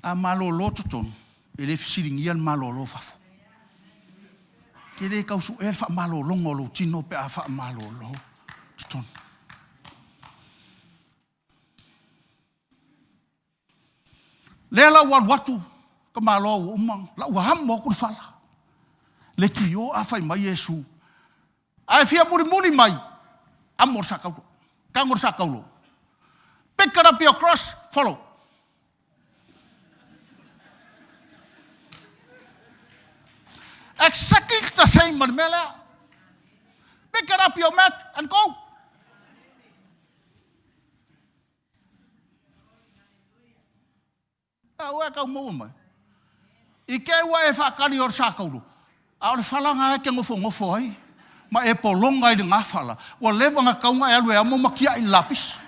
A malolo totonu, e le fesiligia le malolo fafo. E te le tau suea le faamalologa o lou tino pe a faamalolo totonu. Lea la ua alu atu tamaloa ua uma, la ua amo atu le fala. Leitio a fai mai Iesu, a e fia mulimuli mai, amo le sakaulo. Tago le sakaulo. Pick it up your cross, follow. Exactly the same ma le mea lea. Pick it up your mat and go. A ua e tau maua mai. I te ua e faatali o le sakaulu, a o le fala na e te nofonofo ai, ma e pologa i lena fala, ua leva na tatau na e alu e amo ma tiai i le lapisi.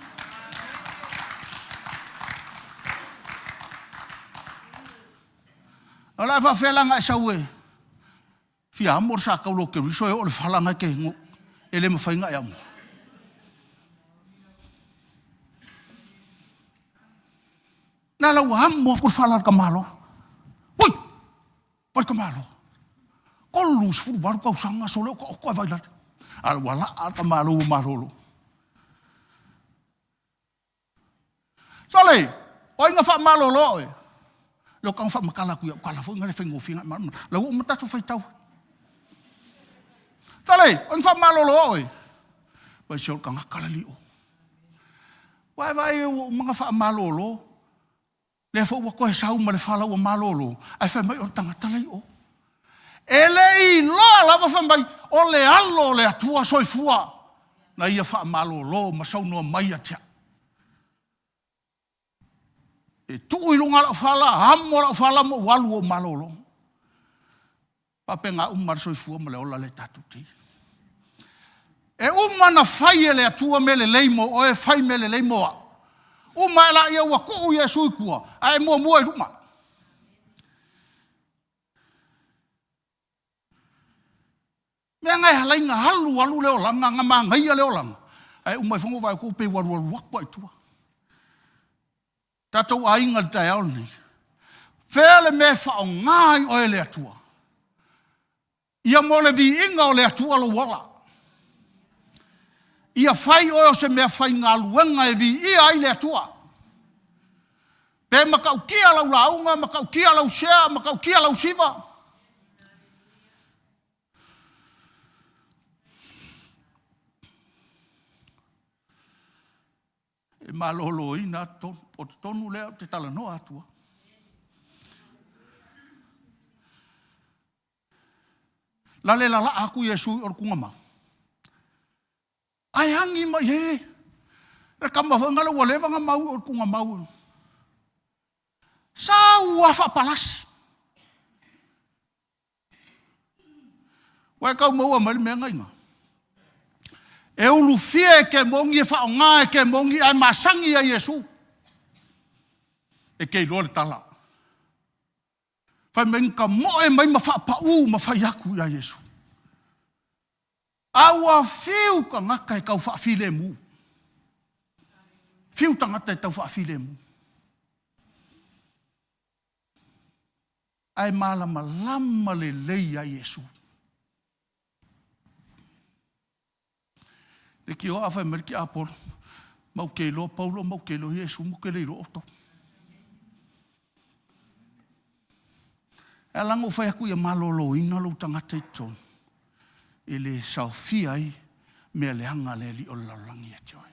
O le a faafefea la na e sau e fia amo le sakaulu o Keriso e oo i le fala na e te e le mafai na e amo. Na la ua amo atu le fala a le tamaloa. Ui! Vai le tamaloa. 38 tausaga sole o taoto ae vai lale. A ua laa le tamaloa ua malolo. Sole, o ai na faamalolo oe? Le o tago faamatala atu i au tala foi na le faigofie na e La ua uma tatou faitau. Sole, o ai na faamalolo oe? Vai se o le tagata la lio. Ua e vaai ua uma ona faamalolo, lea foi ua toe sau ma le fala ua malolo, ae fai mai o le tagata la i o. E le i iloa lava fai mai o le alo o le Atua soifua na ia faamalolo ma saunoa mai ia te au. E tuu i luga lau fala, amo lau fala ma ou alu ou malolo. Faapena uma le soifua ma le ola lea tatou te i. E uma na fai e le Atua mea lelei mo oe, fai mea lelei mo au. Uma ae laia ua tuu Iesu i tua, ae e muamua i luma. Mea na e halai na alu alu le olaga, na manaia le olaga, ae uma ifo na vaai atu pei ua alualu atu lava i tua. Tatou aiga i le taeao lenei, fea le mea e faaaoga ai oe e le Atua? Ia mo le viiga o le Atua lou ola. Ia fai oe o se mea faigaluega e viia ai le Atua. Pe matautia lau lauga, matautia lau sea, matautia lau siva. E maloloina atu tonu. O totonu lea ou te talanoa atu ai. La le lalaa atu Iesu i o le tugamau. Ae agi mai e. Le tama foi ngale ua leva na mau i o le tugamau. Sau a faapalasi. Ua e tau maua mai le mea na iga. E ulufia e kemogi, e faaaoga e kemogi, ae masani ia Iesu. E te iloa le tala. Fai mai na tamoe mai ma faapau ma fai atu ia Iesu. A ua fiu tagata e tau faafilemu. Fiu tagata e tau faafilemu. Ae malamalama lelei ia Iesu. Le kioa fai mai le tiapolo, ma ou te iloa Paulo ma ou te iloa Iesu ma ou te le iloa outou. E ala ona ou fai atu ia maloloina lou tagata i totonu, e le saofia ai mea leaga a le alii o le lalolagi ia te oe.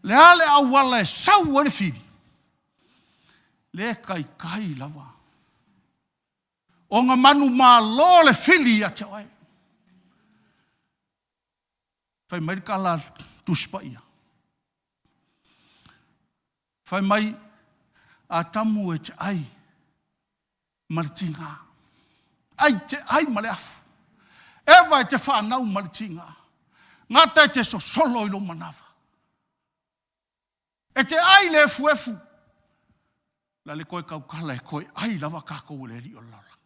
Le a le auala e sau ai le fili? Le taitai lava. Ona manumalo le fili ia te oe. Fai mai le tala a le Tusi Paia. Fai mai, Atamu e te ai ma le tiga. Ai te ai ma le afu. Eva e te whanau ma le tiga. Gata e te sosolo i lou manava. E te ai le efuefu. Le a le toe tautala e toe ai lava tatou e le Alii o le lalolagi.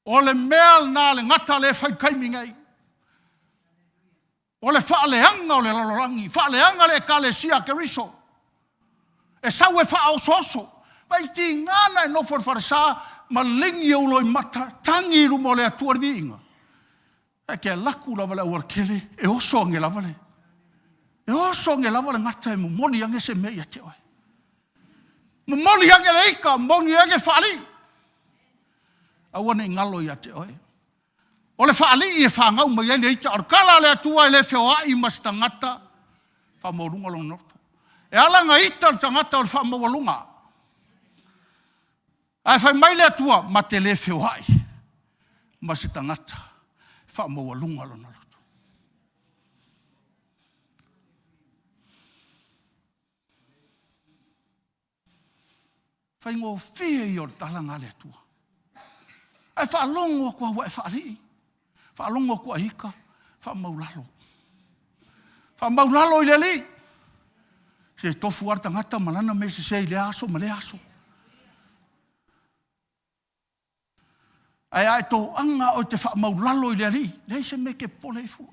O le mea lena le gata lea e fai i le taimi nei. O le faaleaga o le lalolagi, faaleaga le Ekalesia a Keriso. E sau e faaosooso. Vaai tiga na e nofo i le falesa ma ligi ou loimata, tagi i luma o le Atua i le viiga. Ae te alu atu lava i le aualatele e oso ane lava le, e oso ane lava le gata e momoli ane se mea ia te oe. Momoli ane le ita, momoli ane le faalii. Aua ne i galo ia te oe. O le faalii e fanau mai ai le ita, o le tala a le Atua e le feoai ma se tagata faamaualuga lona loto. E ala ona ita le tagata o le faamaualuga. Ae fai mai le Atua, ma te le feoai ma se tagata faamaualuga lona loto. Faigofie ia o le tala na a le Atua. Ae faalogo atu lava ua e faalii, faalogo atu ua e ita, faamaulalo. Faamaulalo i le Alii. Se tofu lava le tagata ma lana mea sese i lea aso ma lea aso. Ae a e toaga lava oe e te faamaulalo i le Alii, leai se mea e te popole ai fua.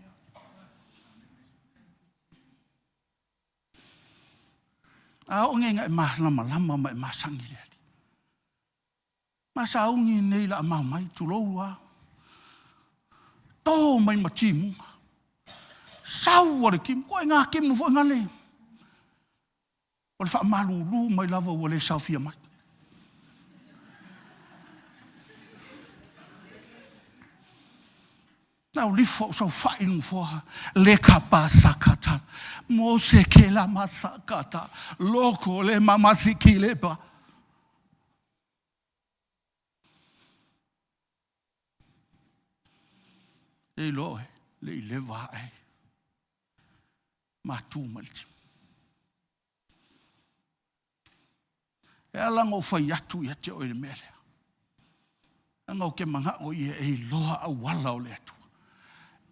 A oo nei ina e malamalama ma e masani i le Alii. Ma sauni nei la mao mai, tulou lava. To mai ma timuga. Sau a le timu, ko ngā timu foi ngale. O le faamalulu mai lava ua le saofia mai. Na o lifo au saofai i le nofoa le kapasakata mo se ke la masakata loko le mamasiki le pa. Le iloa oe, le i leva ae matu mai le tino. E ala ona ou fai atu ia te oe i le mea lea. Leaga ou te manao ia e iloa auala o le Atua.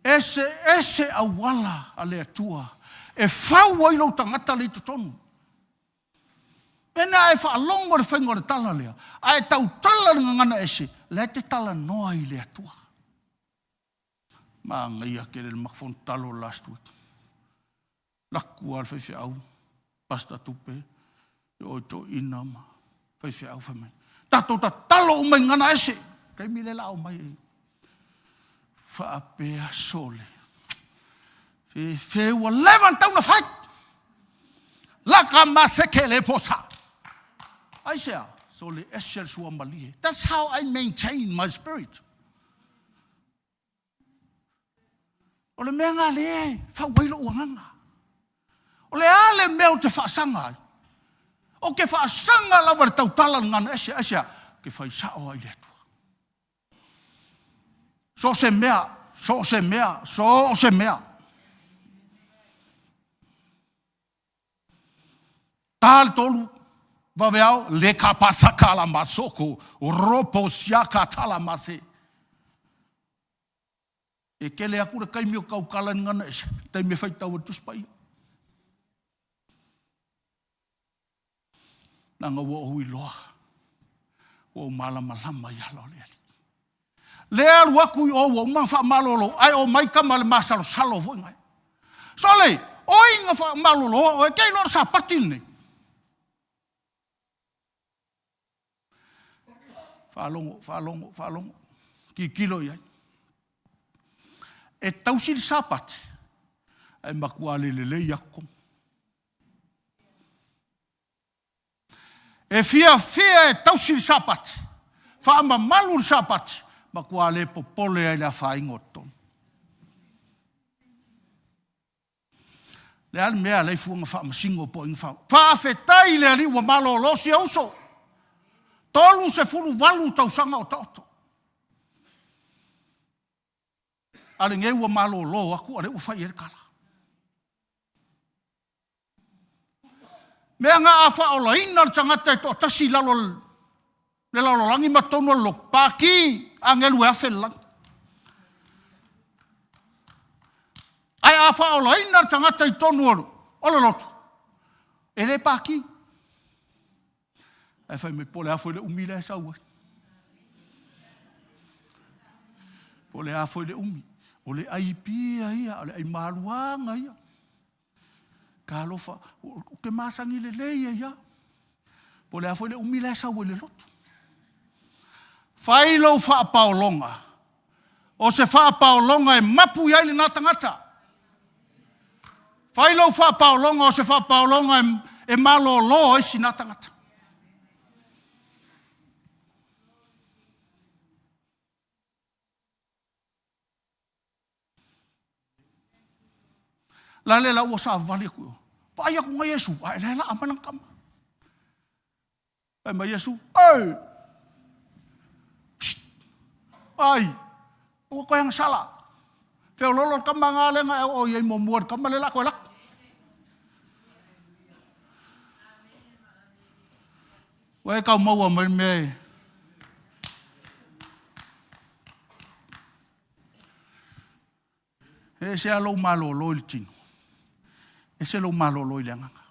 Ese ese auala a le Atua e fau ai lou tagata le i totonu. Mena e faalogo le faiga o le tala lea, a e tautala le gagana ese, la e te talanoa i le Atua. Manaia tele le matou fono tatalo last week. Laku lava le faifeau, Pastor Tupe, e oi toeaina ma faifeau fai mai, tatou tatalo uma i gagana ese. Taimi lea la a omai ai. Faapea sole. Fe, fe ua leva ona tatau ona fai. Laka maseke le posa. Aisea? Sole ese le suamalie. That's how I maintain my spirit. O le mea lena lea e fau ai lou agaga. O le a le mea ou te faasaga ai? Ou te faasaga lava i le tautala le gagana ese, aisea? Ou te fai sao ai i le Atua. So o se mea, so o se mea, so o se mea. Ta le tolu, vaveao, le kapasaka la masoko, ropo siaka tala mase. E tele atu le taimi o tautala i gagana ese, taimi e faitau ai le Tusi Paia. Leaga ua ou iloa, ua ou malamalama i ala o le Alii. Lea alu atu i o ua uma ona faamalolo, ae omai tama le masalosalo foi nai. Sole, oi na faamaloloa oe, e te iloa o le Sapati lenei. Faalogo, faalogo, faalogo. Tilotilo i ai. E tausi le Sapati, ae matua le lelei atu tonu. E fiafia e tausi le Sapati, faamamalu le Sapati, matua le popole ai le afaina o totonu. Le a le mea alai fuaga faamasino po o ina fa... Faafetai i le Alii ua malolo si uso. 38 tausaga o taoto. A lenei ua malolo atu, a lea ua fai i ai le tala. Mea na a faaolaina le tagata e toatasi i lalo le lalolagi ma totonu o le lotu, paki agelu e afe le lagi. Ae a faaolaina le tagata i totonu o le lotu, e le paki. Ae fai mai, po o le a foi le umi lea e sau ai. Po o le a foi le umi. O le ai pia ia, o le ai maluaga ia. Talofa, ou te masani lelei ai lava. Po o le a foi le umi la e sau ai i le lotu. Fai lou faapaologa, o se faapaologa e mapu i ai lena tagata. Fai lou faapaologa o se faapaologa e malolo ai sina tagata. La le la ua savavali atu i o. Vaai atu na Iesu, ae la e laa mai lana tama. Fai mai Iesu, Oi! Psst! Ai! Ua toe agasala. Feololo le tama na lea na e oo i ai muamua i le tama lea la toe alu atu. Ua e tau maua mai le mea e E ese lava lou malolo i le tino, ese lou malolo i le agaga.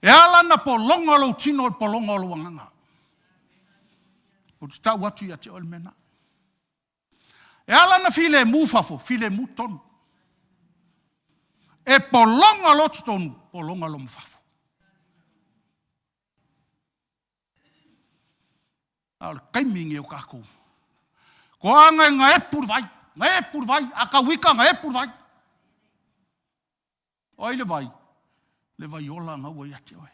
E ala ona pologa lou tino o le pologa o lou agaga. Ou te tau atu ia te oe le mea lena. E ala ona filemu fafo, filemu totonu. E pologa loa totonu, pologa loa ma fafo. A o le taimi lenei o tatou. Toaga e gaepu le vai, gaepu le vai, a tau ita gaepu le vai. O ai le vai? Le vai ola na ua ia te oe.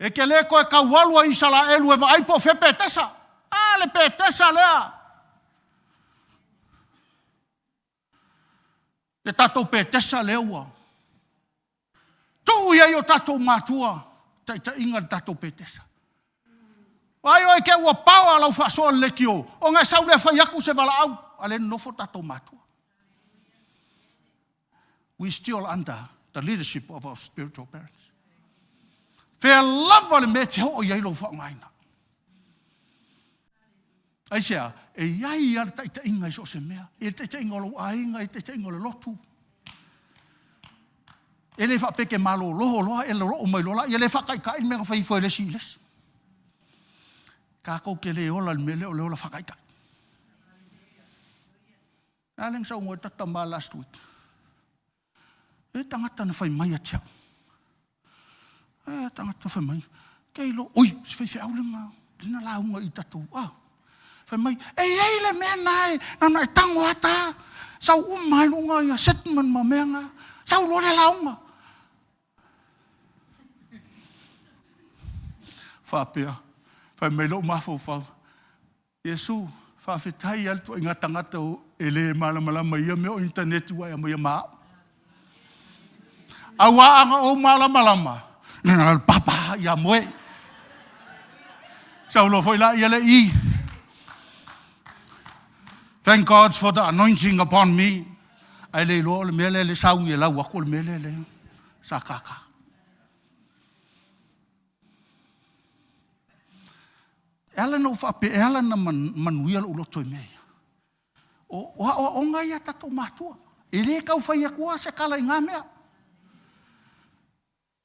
E te le toe tau alu a Isaraelu e vaai po o fea Petesa. A, le Petesa lea. Le tatou Petesa lea ua tuu i ai o tatou matua taitaiga le tatou Petesa. Vaai oe te ua paoa lau faasoa i le leitio, ona e sau lea fai atu se valaau, a lea e nonofo tatou matua. We still under the leadership of our spiritual parents. Fea lava le mea e te oo i ai lou faaaogaina. Aisea? E i ai lava le taitaiga i so o se mea. E i ai le taitaiga o lou aiga, e i ai le taitaiga o le lotu. E le faapea e te malolo loa e loloo mai loa laia lea e faataitai le mea na fai ifo e le isi i le isi. Tatou te le ola i le mea lea o le ola faataitai. A lea na saunoa ai tata ma last week. E tagata na fai mai ia te au. E tagata fai mai, kei lo, oi, se faifeau lena, lena lauga i tatou, ah. Fai mai, e i ai le mea na e, na na e tango ata, sau uma ai luga ia settlement ma mea na, sau loa le lauga. Faapea, fai mai lou mafaufau, Iesu, faafetai lava le tuaiga tagata e le malamalama i ia mea o internet ua e aumaia ma au. Auā ana ou malamalama, na o le papa ia moe. Sau loa foi laia le i. Thank God for the anointing upon me. Ae le iloa o le mea lea le sauni e lau atu o le mea lea le sa kaka. E ala ona ou faapea, e ala ona manuia lou loto i mea ia. O, o aoaoga ia a tatou matua. E le tau fai atua se tala i ngā mea.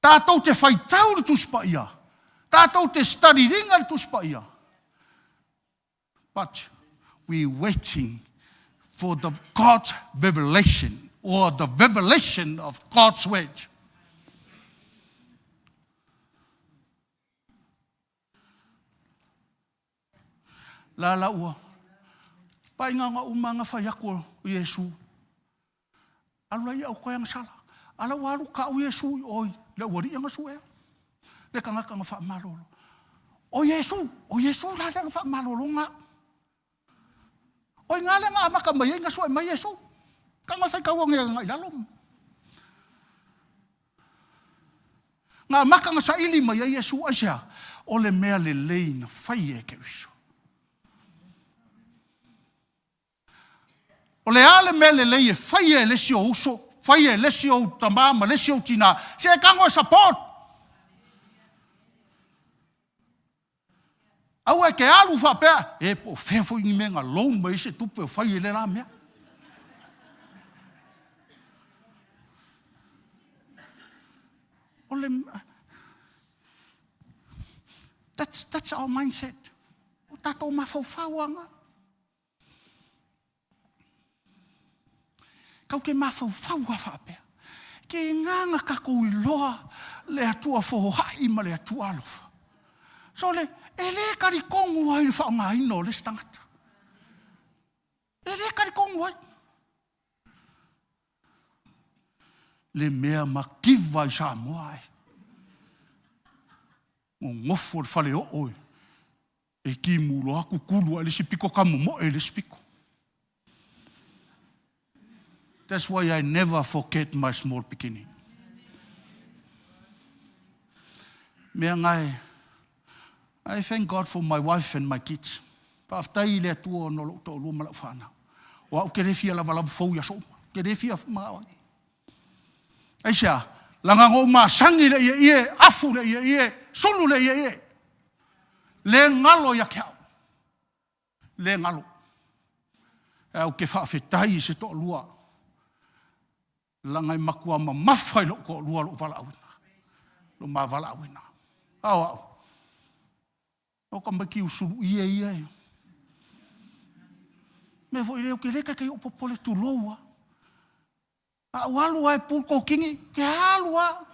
Tatou te faitau le Tusi Paia. Tatou te study ringa le Tusi Paia. But we waiting for the God's revelation or the revelation of God's word. La la ua paiganga uma nga fai aku o Iesu. Alu lai au koe sala. Ala ua alu kau Iesu i oi le ua ria nga suea. Le kangaka nga whaamalolo. O Iesu, o Iesu la le nga whaamalolo nga. O inga le nga amaka mai ai nga sue mai Iesu. Ka nga whai kau nga i lalo. Nga maka nga saili mai ai Iesu aisea. O le mea lelei na fai e Keriso. O le a le mea lelei e faia e le isi ou uso, faia e le isi ou tamā ma le isi ou tinā, se e tago e support. Aua e te alu faapea, e po o fea foi ni mea na loan mai ai se tupe o fai e le la mea. le That's, that's our mindset. O tatou mafaufau aga. Kau ke mafaufau a faapea. Ke nganga kakou iloa le Atua foai ma le Atua alofa. So le, e le talitonu ai le faaaogaina o le isi tagata. E le talitonu ai. Le mea mativa i Samoa e. Nonofo le faleoo e, e timu loa kukulu a le isi pito tamomoe i le isi pito. That's why I never forget my small beginning. Mea ngae, I thank God for my wife and my kids. Faafetai i le Atua ona o lou toalua ma lau fanau. O au ke le fia lavalava fou i aso uma. Ke le fia manao ai. Aisea? Laga na ou masani i le ieie, afu le ieie, sulu le ieie. Le galo ia te au. Le galo. Ae ou te faafetai i se toalua. Laga e matua mamafa i lou toalua lou valaauina. Lou ma valaauina. A o au. O ka maiki usulu ie ia e. Mea foi lea, ou te le taitai ou popole tulou a. A ou alu lava e pu le kokini, ke alu lava.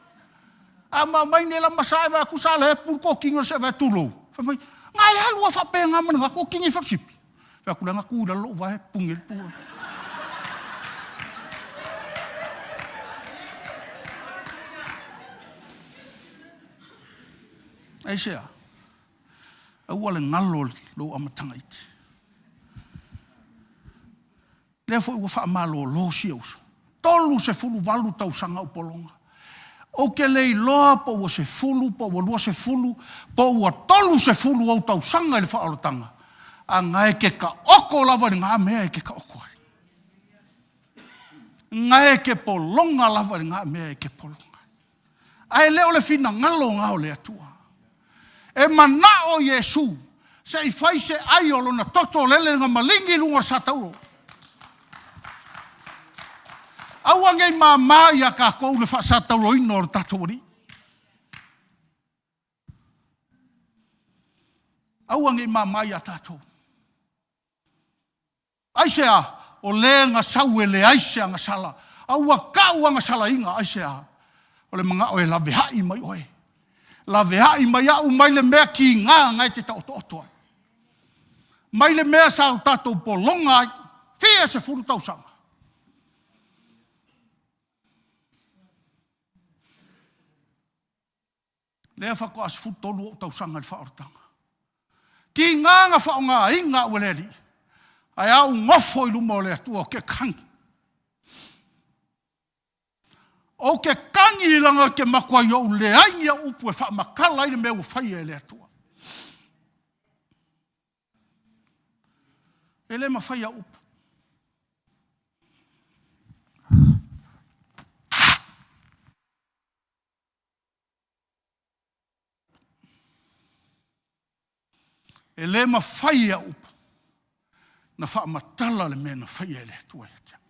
A ma aumai nei la masa e vaai atu sa la e pu le kokini o le se vae tulou. Fai mai, na e alu lava faapena ma lena kokini i fellowship. Fai atu lea na tu i lalo lou vae puni ai le pu. Aisea? Aua le galo lou amataga iti. Lea foi ua faamalolo si ou uso. 38 tausaga ou pologa. Ou te le iloa po ua 10, po ua 20, po ua 30 ou tausaga i le faaolataga, a na e ke taoto lava i lena mea e ke taoto ai. Na e ke pologa lava i lena mea e ke pologa ai. Ae le o le finagalo na o le Atua. E manao Iesu se i fai se ai o lona toto lele na maligi i luga o le satauro. Aua nei māmā iā tatou le faasatauroina o le tatou Alii. Aua nei māmā iā tatou. Aisea? O le na sau e leai se agasala, a ua kau agasalaina. Aisea? O le manao e laveai mai oe. Laveai mai au mai le mea kiga na e te taotooto ai. Mai le mea sa o tatou pologa ai, fia 10 tausaga. Lea faatoa 13 ou tausaga i le faaolataga. Tiga na faaaogaina au e le Alii, ae a ou nofo i luma o le Atua ou te kagi. Ou te kagi leaga ou te matuai ou leai ni au upu e faamatala ai le mea ua faia e le Atua. E le mafai au upu. E le mafai e au upu na faamatala le mea na faia e le Atua ia te au.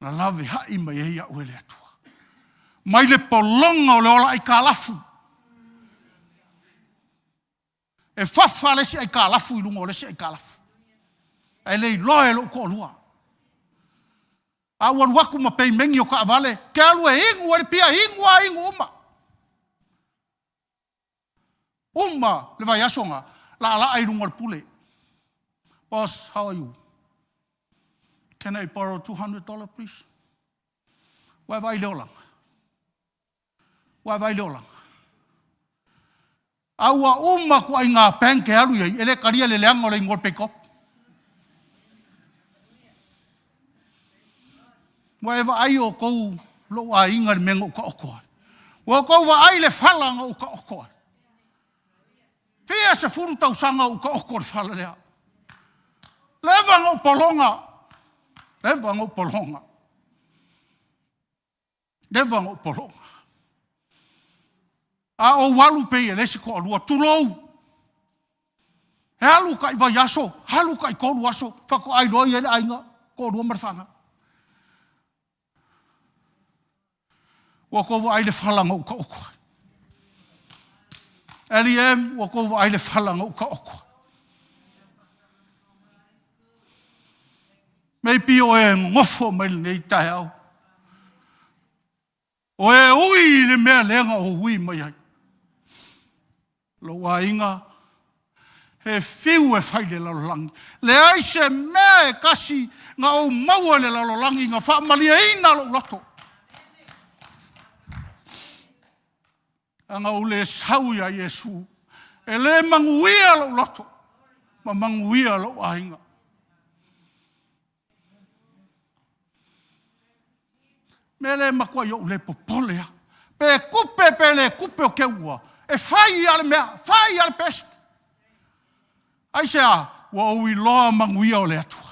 Na laveai mai ai au e le Atua. Mai le pologa o le ola aikalafu. E fafa le isi aikalafu i luga o le isi aikalafu. Ae le iloa e lou toalua. A ua alu atu ma peimeni o taavale, ke alu e inu ai le pia, inu a inu uma. Uma le vaiaso na, laalaa i luga o le pule. Boss, how are you? Can I borrow $200 please? Ua e vaai i le olaga? Ua e vaai i le olaga? A ua uma ituaiga bank e alu i ai, e le talia le leaga o le igoa o le Pay-Corp. Ua e vaai outou lou aiga i le mea na ou taoto ai. Ua outou vaai i le fala na ou taoto ai. Fia 10 tausaga ou taoto i le fala lea. Leva na ou pologa. Leva na ou pologa. Leva ona ou pologa. A ou alu pei e leai se toalua, tulou. E alu tai vaiaso, alu tai 3 aso, faatoa iloa i ai le aiga, toalua ma le fanau. Ua tou vaai i le fala na ou taoto ai. LEM, ua tou vaai i le fala na ou taoto ai. Maybe o e nonofo mai lenei taeao, o e ui i le mea lea na ou ui mai ai. Lou aiga, he fiu e fai i le lalolagi. Leai se mea e tasi na ou maua i le lalolagi na faamalieina lou loto. Ana ou le sau ia Iesu, e le manuia lou loto ma manuia lou aiga. Mea lea e matuai ou le popole lava. Pe tupe pe le tupe o Teua, e fai lava le mea, fai lava le best. Aisea? Ua ou iloa manuia o le Atua.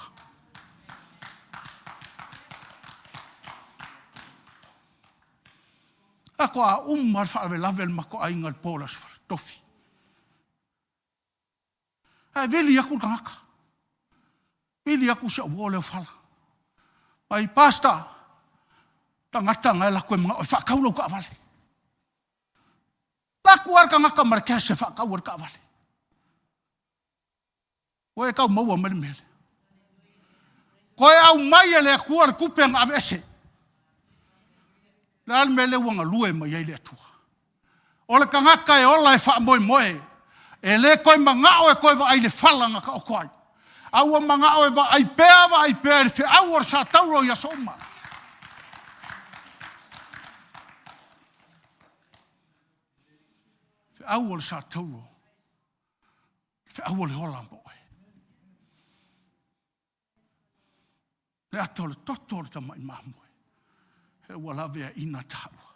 Faatoa uma le faalavelave o le matou aiga i le po o le Aso Tofi. Ae vili atu le tagata, vili atu si au uo lea o Fala, fai mai, Pastor, tagata na e alu atu e manao e faatau lau taavale. Alu atu lava le tagata ma le cash e faatau ai le taavale. Ua e tau maua mai le mea lea? Toe aumai e le Atua le tupe na aveese. O le a le mea lea ua galue mai ai le Atua? O le tagata e ola e faamoemoe, e le toe manao e toe vaai i le fala na taoto ai, a ua manao e vaai pea vaai pea i le feau o le satauro i aso uma. Feau o le satauro, feau o le ola mo oe. Le ata o le toto o le tamai mamoe, he ua laveaiina taua.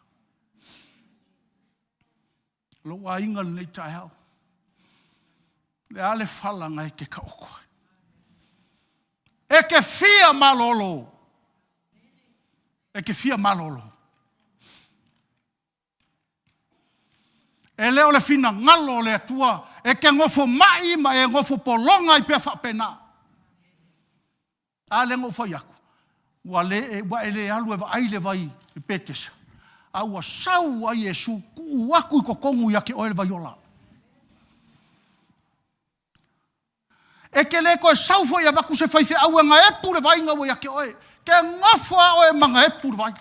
Lou aiga lenei taeao, le a le fala na e te taoto ai? E te fia malolo, e te fia malolo. E le o le finagalo o le Atua e te nofo mai ma e nofo pologa ai pea faapena. A lea na ou fai atu, ua le, ua e le alu e vaai le vai i Petesa, a ua sau ai Iesu tuu atu i totonu ia te oe le vaiola. E te le toe sau foi e avatu se faifeau e gaepu le vai na ua ia te oe. Ke nofo lava oe ma gaepu le vai.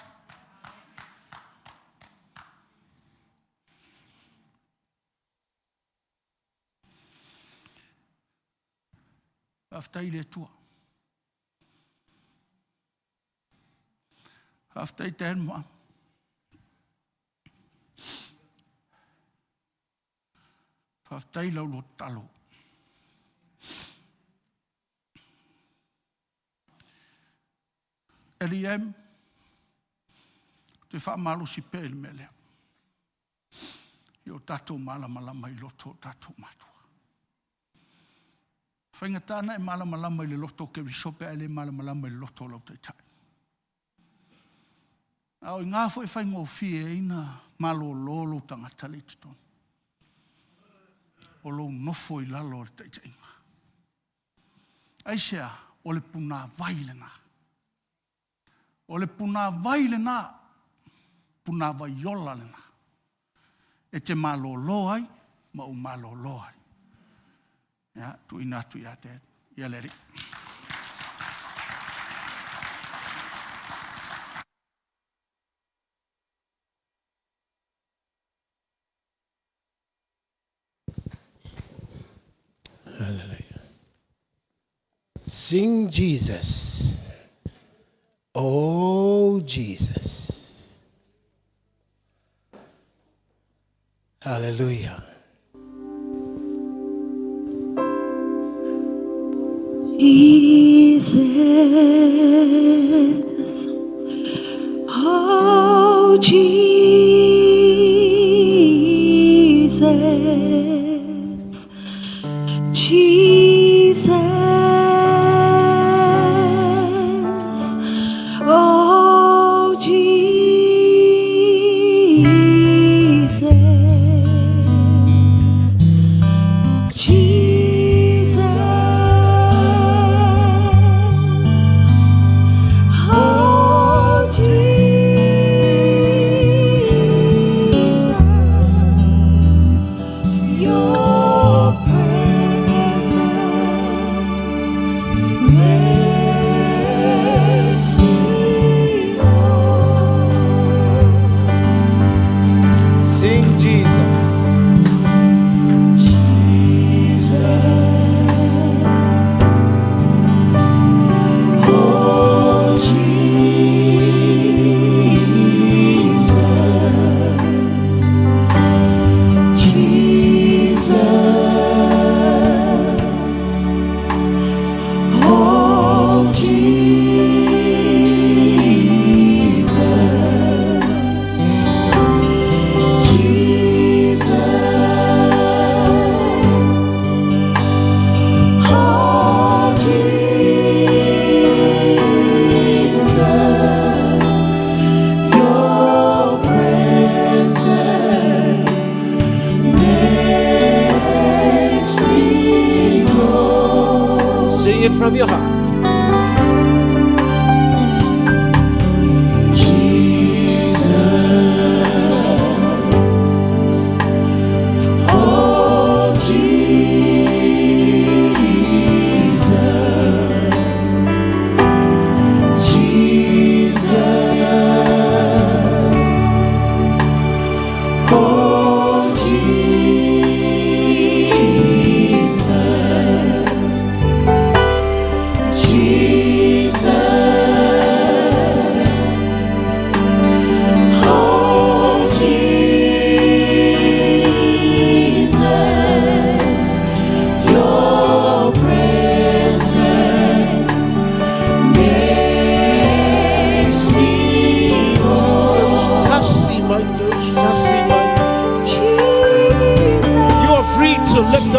Faafetai i le Atua. Faafetai Dan ma Faafetai i la ulua tatalo. LEM, ou te faamalosi pea i le mea lea. I o tatou malamalama i loto o tatou matua. Faigata na e malamalama i le loto o Keriso pe a e le malamalama i le loto o lau taitai. A o i ina foi e faigofie ai ona malolo lou tagata lea i totonu, o lou nofo i lalo o le taitaiga. Aisea? O le punavai lena. O le punavai lena, punavai ola lena, e te malolo ai ma ou malolo ai. Ia, tuuina atu ia te ia le Alii. Hallelujah. Sing Jesus. Oh, Jesus. Hallelujah. Jesus. Oh, Jesus. Jesus. Oh, Jesus. Jesus. Oh, Jesus.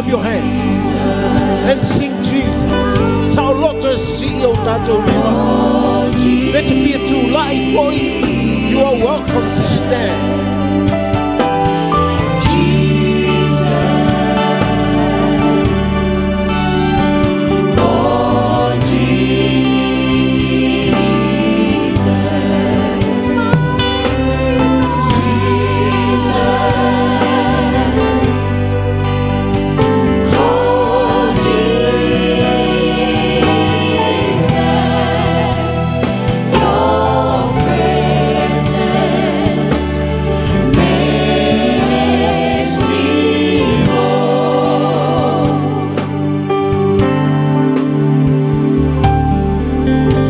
up your hands and sing Jesus. Saoloto e sii o tatou lima. Le te fia tula'i foi. You are welcome to stand.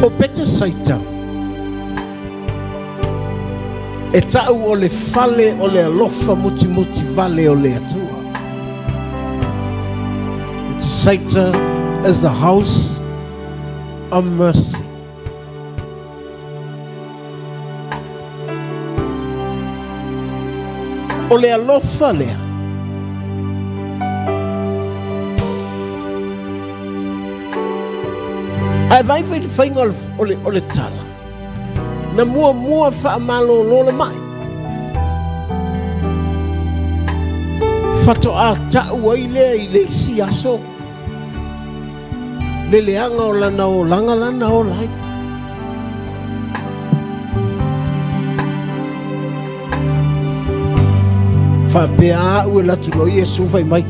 O Petesaita, e ta'u o le fale o le alofa mutimuti vale o le Atua. Petesaita is the house of mercy. O le alofa lea. Ae vaai foi i le faiga o le, o le tala. Na muamua faamalolo le mai. Faatoa ta'u ai lea i le isi aso le leaga o lana olaga lana ola ai. Faapea a'u e latu loa Iesu fai mai,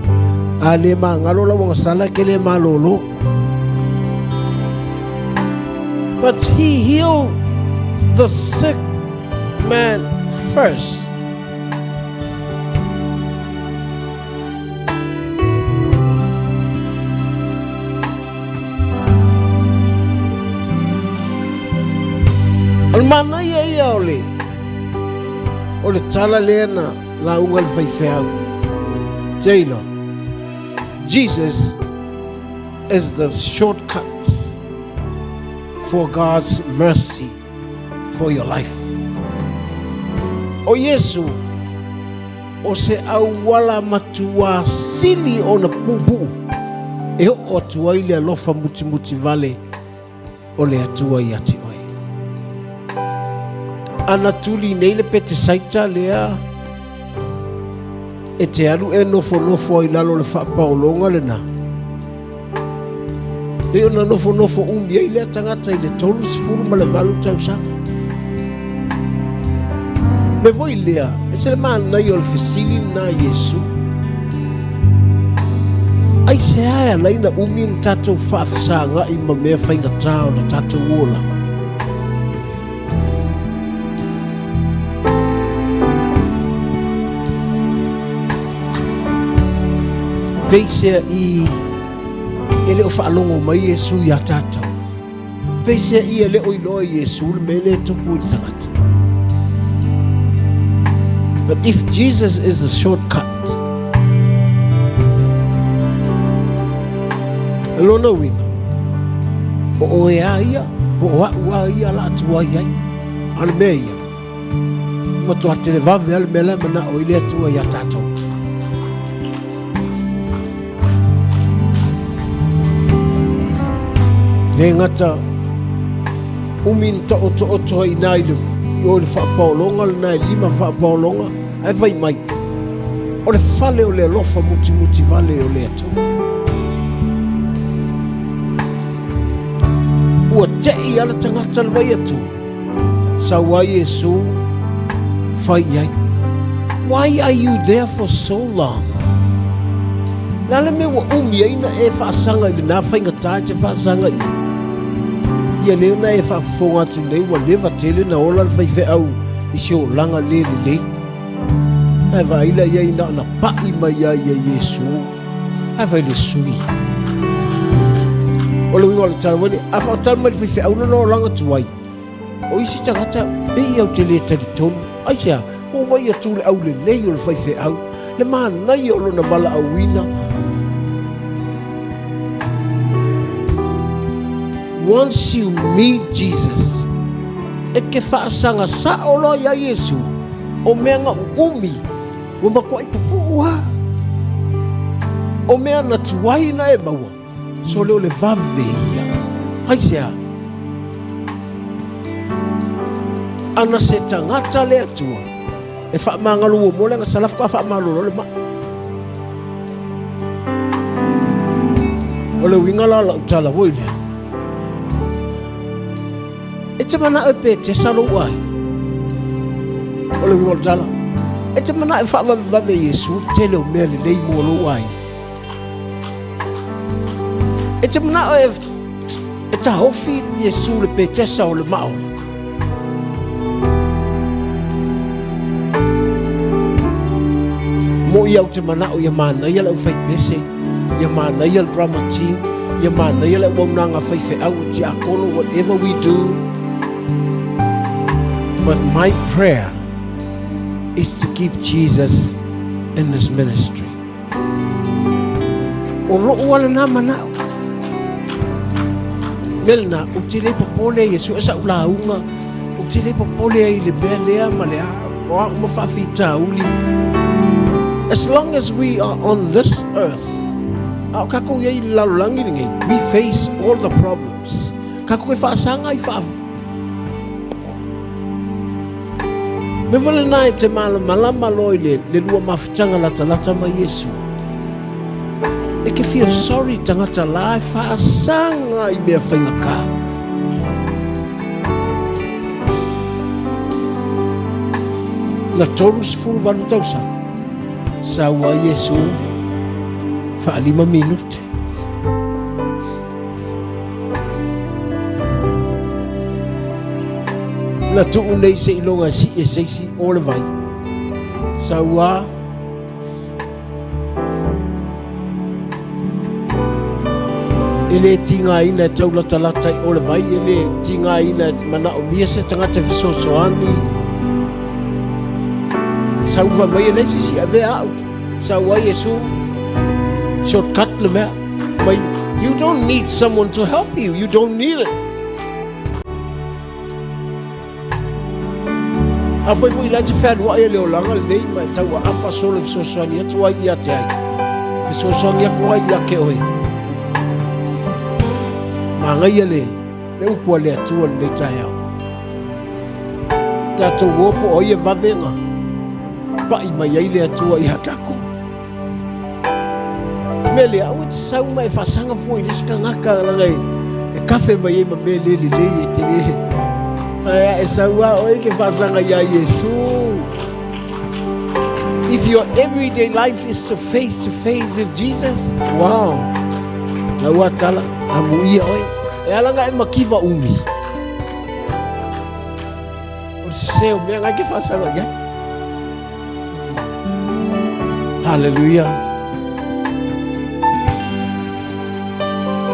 a le magalo lau agasala ke le malolo. But he healed the sick man first. O le manaia ia o le o le tala lea na lauga le faifeau. Taylor, Jesus is the shortcut for God's mercy for your life. O Iesu, o se auala matuā sili ona puupuu e oo atu ai le alofa mutimuti vale o le Atua ia te oe. Ana tuli nei le Petesaita lea e te alu e nofonofo ai lalo o le faapaologa lena. Pei ona nofonofo umi ai lea tagata i le 38 tausaga. Me foi lea, e se le manaia o le fesili lena a Iesu. Aisea e ala ai na umi na tatou faafesaga'i ma mea faigata o le tatou olaga? Peisea'i e le o faalogo mai Iesu iā tatou. Peisea'i e le o iloa e Iesu le mea lea e tupu i le tagata. But if Jesus is the shortcut, o lona uiga, o oe a ia, po o a'u a ia la atu ai ai. A o le mea ia, Matua televave lava le mea la e mana'o ai le Atua iā tatou. Le gata umi na taotooto ai inā i le i o i le faapaologa lena e lima faapaologa ae fai mai o le fale o le alofa mutimuti vale o le Atua. Ua te'i lava le tagata le vai atu. Sau ai Iesu, fai i ai, Why are you there for so long? Le a le mea ua umi ai na e faasaga i lenā faigata e te faasaga i ai? Ia lea na e faafofoga atu nei ua leva tele na ola le faifeau i se olaga le lelei. Ae vaai la i ai na ona pa'i mai ai ia Iesu, ae fai le sui. O le uiga o le tala foi lea, a faatali mai le faifeau lona olaga tuai, o isi tagata pei au te le talitonu. Aisea? Ua vaai atu le aulelei o le faifeau, le manaia o lona valaauina. Once you meet Jesus, e te faasaga sa'o loa iā Iesu, o mea na uumi, Ua matuai pupuu lava. O mea na tuai na e maua, sole o le vave ia. Aisea? Ana se tagata le Atua e faamagalo muamua le agasala faatoa faamalolo le mai. O le uiga la o lau tala foi lea, e te manao e petesa lou aiga. O le uiga o le tala, e te manao e faavavevave Iesu le tele o mea lelei mo lou aiga. E te manao e, e taofi Iesu le petesa o le mao. Mo i au te manao ia manaia le au pese, ia manaia le drama team, ia manaia le auaunaga faifeau, tiakono, whatever we do. But my prayer is to keep Jesus in this ministry. O lou ala lena manao. Mea lena, ou te le popole ia sue sa'u lauga, ou te le popole ai i le mea lea ma le a, o a uma faafitauli. As long as we are on this earth, a o kākou i ai i le lalolagi lenei, we face all the problems. Kākou e faasaga i faa... Mea wale nā e te malamalama loa i le, le lua mafutaga latalata ma Iesu. E ke feel sorry tangata la e whaasaga i mea whaingakā. Na 38 tausaga, sa ua Iesu whaalima minute. Na tuu nei seiloga e sii e se isi o le vai. Sauā. E le tigaina e taulatalata i o le vai, e le tigaina e manaomia se tagata e fesoasoani. Sauva mai e leai se isi e avea au. Sau ai Iesu, shortcut le mea. Mai, you don't need someone to help you, you don't need it. Afai foi la te fealuai e le olaga lenei ma e tau aapa solo e fesoasoani atu ai ia te ai. Fesoasoani atu ai ia ke oe. Magaia le, le upu a le Atua lenei taeao. Tatou o po o ai e vavega paʻi mai ai le Atua ia takou. Mea lea, aua e te sau ma e faasaga fua i le isi tagata leaga e, e kafe mai ai ma mea le lelei e te le. Ae a e sau lava oe e ke faasaga iā Iesu. If your everyday life is to face to face with Jesus, wow. Lau a tala, amuia oe. E ala nga e makiva umi. O le sese o mea ngai ke faasaga i ai. Hallelujah.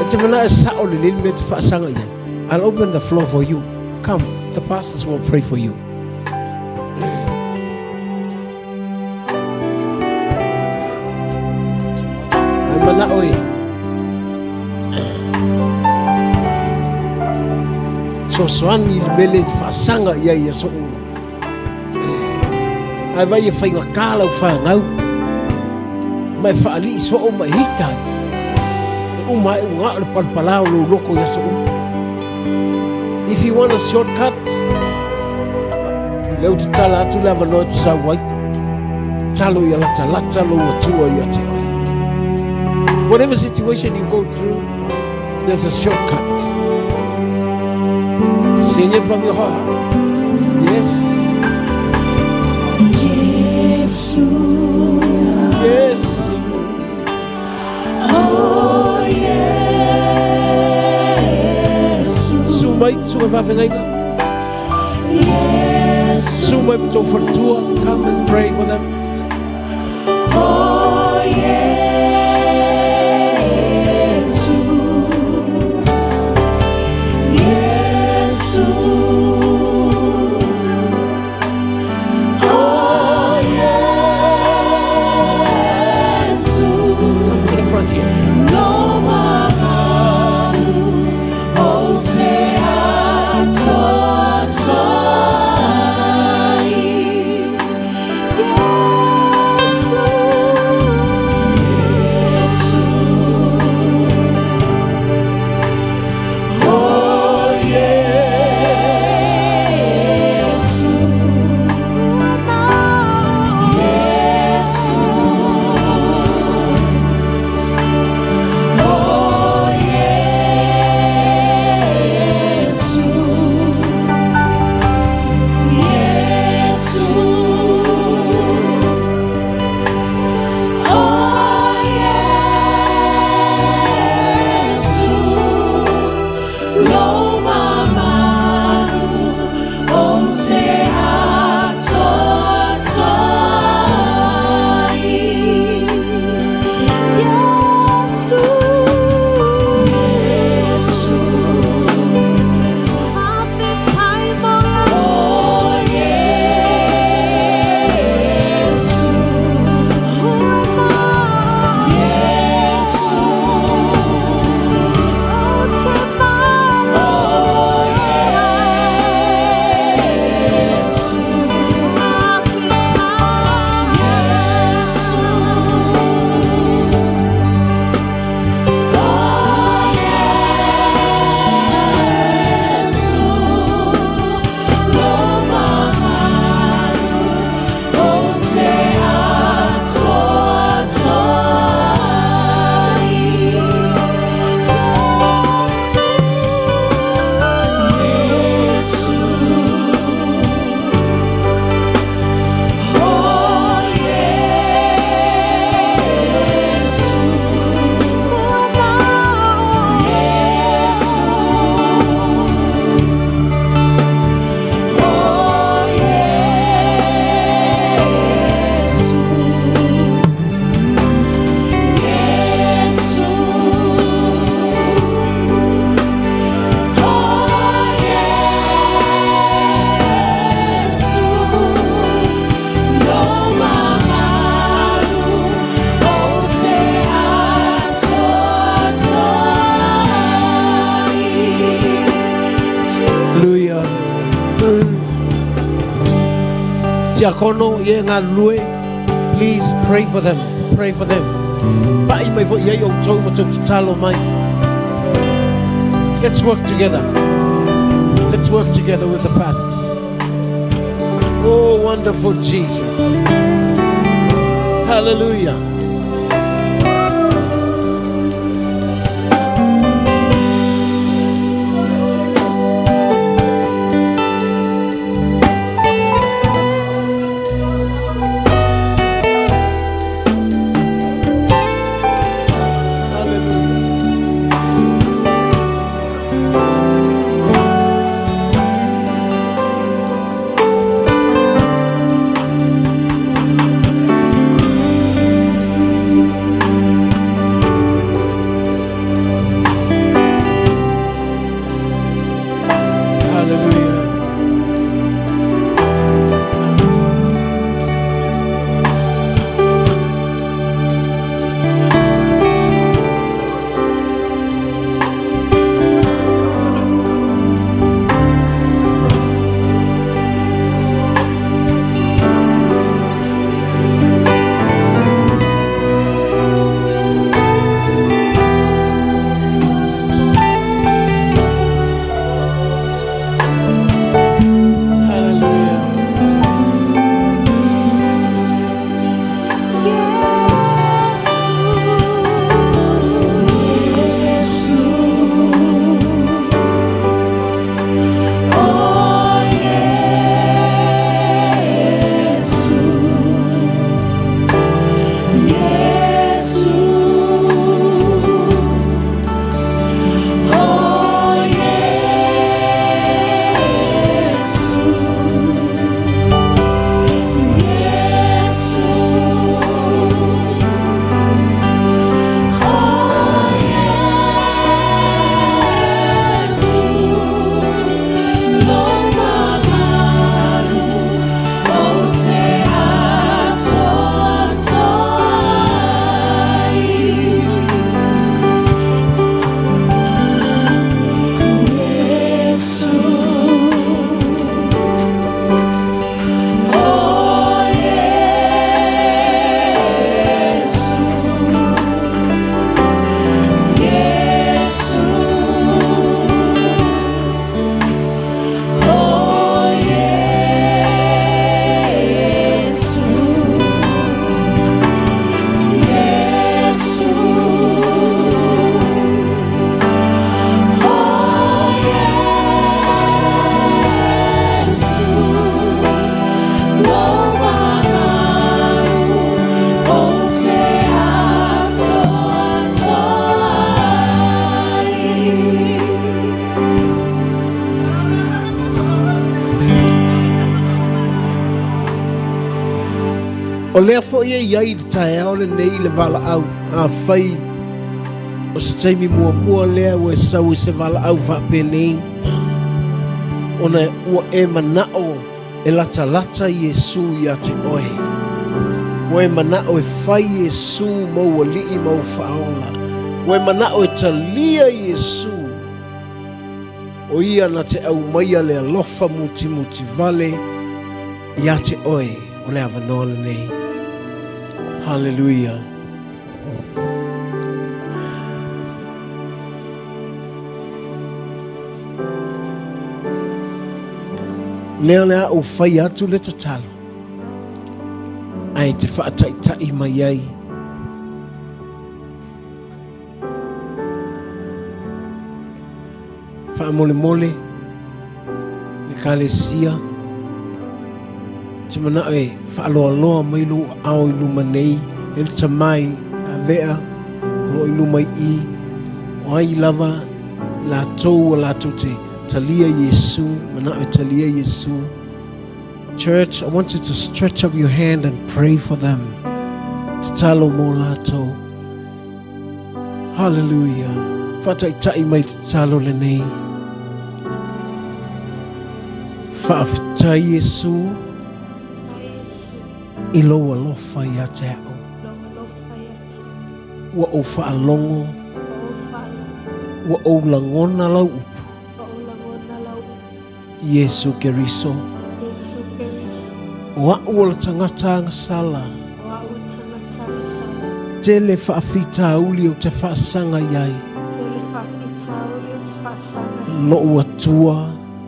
E te mana e sao le lele mea te faasaga i ai. I'll open the floor for you. Come, the pastors will pray for you. Ai manao e. Sosoani le mele te faasaga i ai aso uma. Ae vai e faigata lau fanau, ma e faalii soo ma e hita ai. E uma ae ua gao le palapala o lou loko i aso uma. If you want a shortcut, lea ou te tala atu le avanoa e te sau ai. Tatalo ia latalata lou Atua ia te oe. Whatever situation you go through, there's a shortcut. Sing it from your heart. Yes. Yes. Oh, Iesu. Susu mai, susu mai faafeagaiga. Iesu. Susu mai ma tou faletua. Come and pray for them. Oh, Iesu. Iesu. Oh, Iesu. Come to the front here. No mamalu o te atoatoa ai. Iesu. Tiakono ia e galulue, please pray for them, pray for them. Pa'i mai foi i ai outou ma tou tatalo mai. Let's work together. Let's work together with the pastors. Oh, wonderful Jesus. Hallelujah. Hallelujah. Hallelujah. O lea foi e i ai i le taeao lenei le valaau, afai o se taimi muamua lea ua e sau i se valaau faapenei, ona ua e manao e latalata Iesu ia te oe. Ua e manao e fai Iesu mou alii ma ou faaola. Ua e manao e talia Iesu. O ia na te aumaia le alofa mutimuti vale ia te oe o le avanoa lenei. Haleluia. Lea o le a ou fai atu le tatalo, ae te faataitai mai ai. Faamolemole le Ekalesia, te manao e faaloaloa mai lou aao i luma nei, e le tamai avea o lo o i luma i i, o ai lava latou ua latou te talia Iesu, manao e talia Iesu. Church, I want you to stretch up your hand and pray for them. Tatalo mō latou. Hallelujah. Whaataitai mai te tatalo lenei. Faafetai Iesu i lou alofa ia te au. Ua ou faalogo, ua ou lagona lau upu. Iesu Keriso. O a'u o le tagata agasala. O a'u o le tagata agasala. Tele faafitauli ou te faasaga i ai. Tele faafitauli ou te faasaga i ai. Lo'u Atua.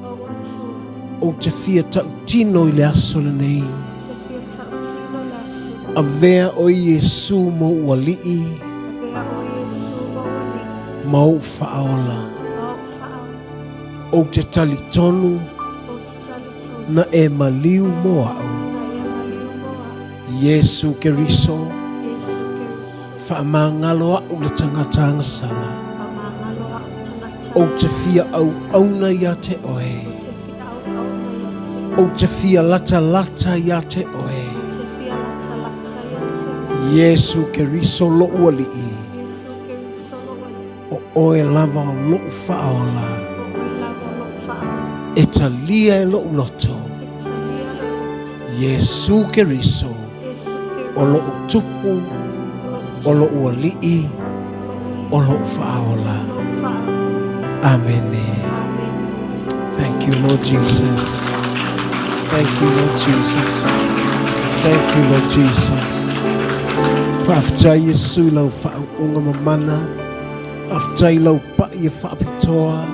Lo'u Atua. Ou te fia ta'utino i le aso lenei. Ou te fia ta'utino i le aso lenei. Avea oe Iesu mo ou Alii. Avea oe Iesu mo ou Alii. Ma ou Faaola. Ma ou Faaola. Ou te talitonu. Ou te talitonu. Na e maliu mo a'u. Na e maliu mo a'u. Iesu Keriso. Iesu Keriso. Faamagalo a'u le tagata agasala. Faamagalo a'u le tagata. Ou te fia auauna ia te oe. Ou te fia auauna ia te oe. Ou te fia latalata ia te oe. Ou te fia latalata ia te oe. Iesu Keriso lo'u Alii. Iesu Keriso lo'u Alii. O oe lava o lo'u Faaola. O oe lava o lo'u Faaola. E talia e lo'u loto. E talia e lo'u loto. Iesu Keriso. Iesu Keriso. O lo'u Tupu. O lo'u Alii. O lo'u Faaola. Lo'u Faaola. Amene. Amene. Thank you, Lord Jesus. Thank you, Lord Jesus. Thank you, Lord Jesus. Faafetai Iesu i lau faauuga mamana. Faafetai i lau pa'i e faapitoa.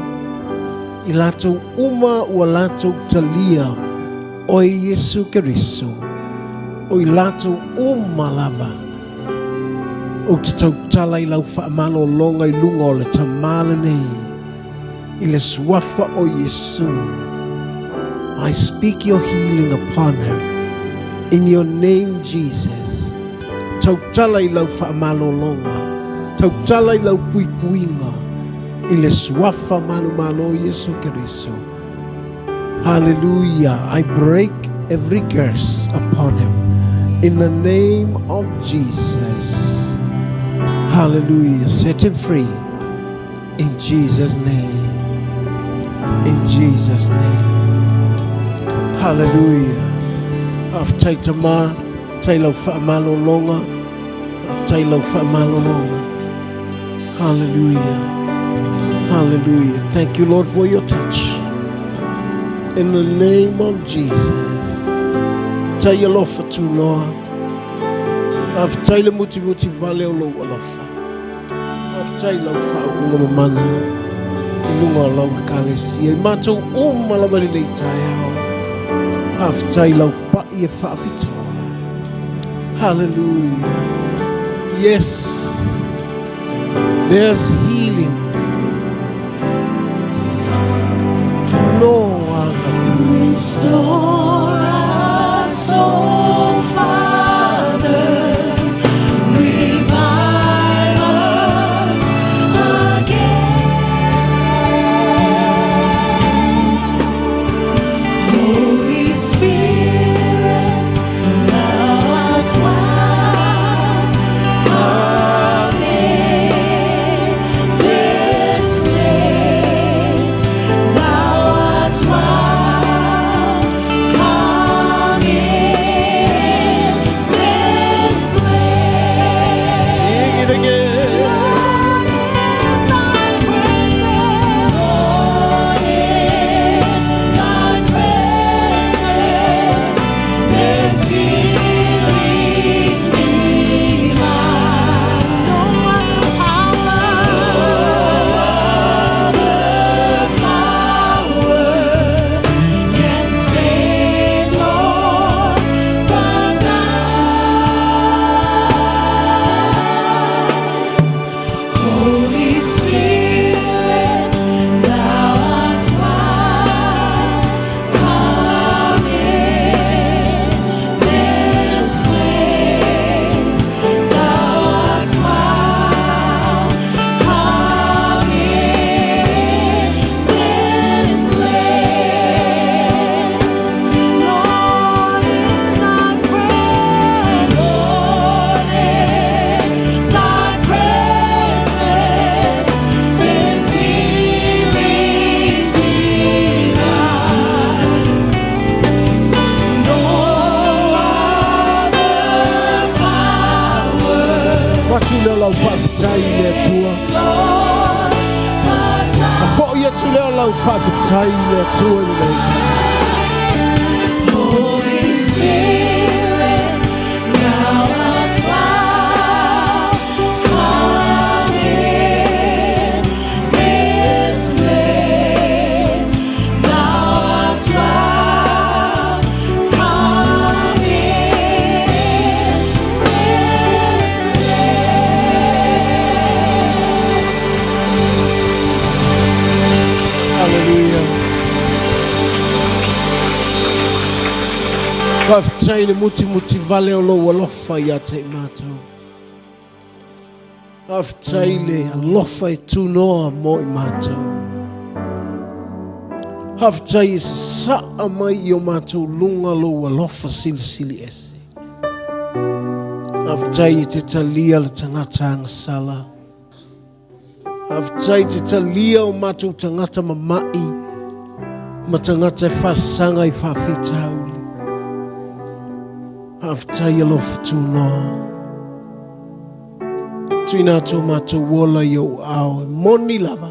I latou uma ua latou talia oe Iesu Keriso. O i latou uma lava. Ou te tautala i lau faamalologa i luga o le tamā lenei. I le suafa o Iesu. I speak your healing upon him. In your name, Jesus. Tautala i lau faamalologa. Tautala i lau puipuiga. I le suafa manumalo o Iesu Keriso. Hallelujah. I break every curse upon him. In the name of Jesus. Hallelujah. Set him free. In Jesus' name. In Jesus' name. Hallelujah. Faafetai tamā, faafetai lau faamalologa, faafetai lau faamalologa. Hallelujah. Hallelujah. Thank you, Lord, for your touch. In the name of Jesus. Tai alofa tunoa. Faafetai le mutimuti vale o lou alofa. Faafetai lau faauuga mamana. I luga o lau ekalesia. I matou uma lava lenei taeao. Faafetai lau pa'i e faapitoa. Hallelujah. Yes. There's healing. No other. Restore us, O Father. Revive us again. Holy Spirit, thou art welcome in this place. Thou art welcome in this place. Sing it again. Lord, in thy presence, Lord, in thy presence, there's healing divine. No other power. Power can save, Lord, but thou. Holy Spirit, thou art welcome in this place. Thou art welcome in this place. Lord, in thy presence. Lord, in thy presence there's healing divine. No other power, Avatu lea o lau faafetai i le Atua. Lord, but thou. Afo'i atu lea o lau faafetai i le Atua i lenei taeao. Holy Spirit. Faafetai i le mutimutivale o lou alofa ia te i matou. Faafetai i le alofa e tunoa mo i matou. Faafetai e sasaa mai i o matou luga lou alofa silisili ese. Faafetai e te talia le tagata agasala. Faafetai te talia o matou tagata mama'i ma tagata e faasaga i faafitauli. Faafetai alofa tunoa. Tuina atu o matou ola i ou ao e moni lava.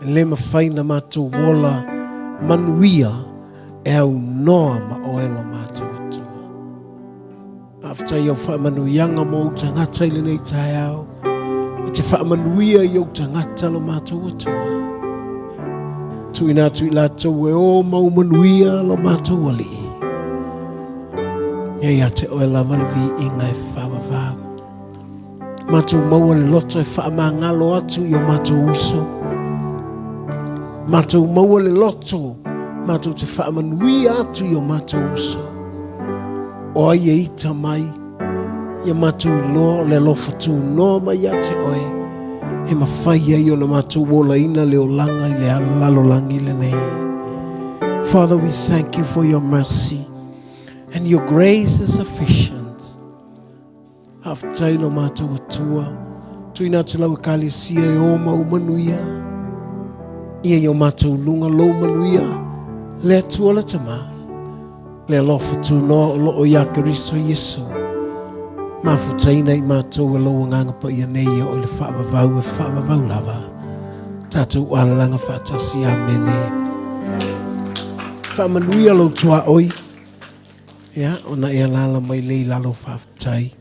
E le mafai na matou ola manuia e aunoa ma oe lo matou Atua. Faafetai i au faamanuiaga mo ou tagata i lenei taeao. E te faamanuia i ou tagata lo matou Atua. Tuuina atu i latou e o mau manuia lo matou Alii. Ia ia te oe lava le viiga e faavavau. Matou maua le loto e faamagalo atu i o matou uso. Matou maua le loto matou te faamanuia atu i o matou uso. O ai e ita mai, ia matou iloa o le alofa tunoa mai ia te oe, e mafai ai ona matou olaina le olaga i le lalolagi lenei. Father, we thank you for your mercy and your grace is sufficient. Faafetai lo matou Atua, tuuina atu lau Ekalesia e o ma ou manuia. Ia i o matou luga lou manuia, le Atua le Tama, le alofa tunoa o loo iā Keriso Iesu. Mafutaina i matou e lou Agaga Paia nei e oo i le faavavau e faavavau lava. Tatou alalaga faatasi. Amene. Faamanuia lou tuaoi. Ia, ona e alaala mai lea i lalo faafetai.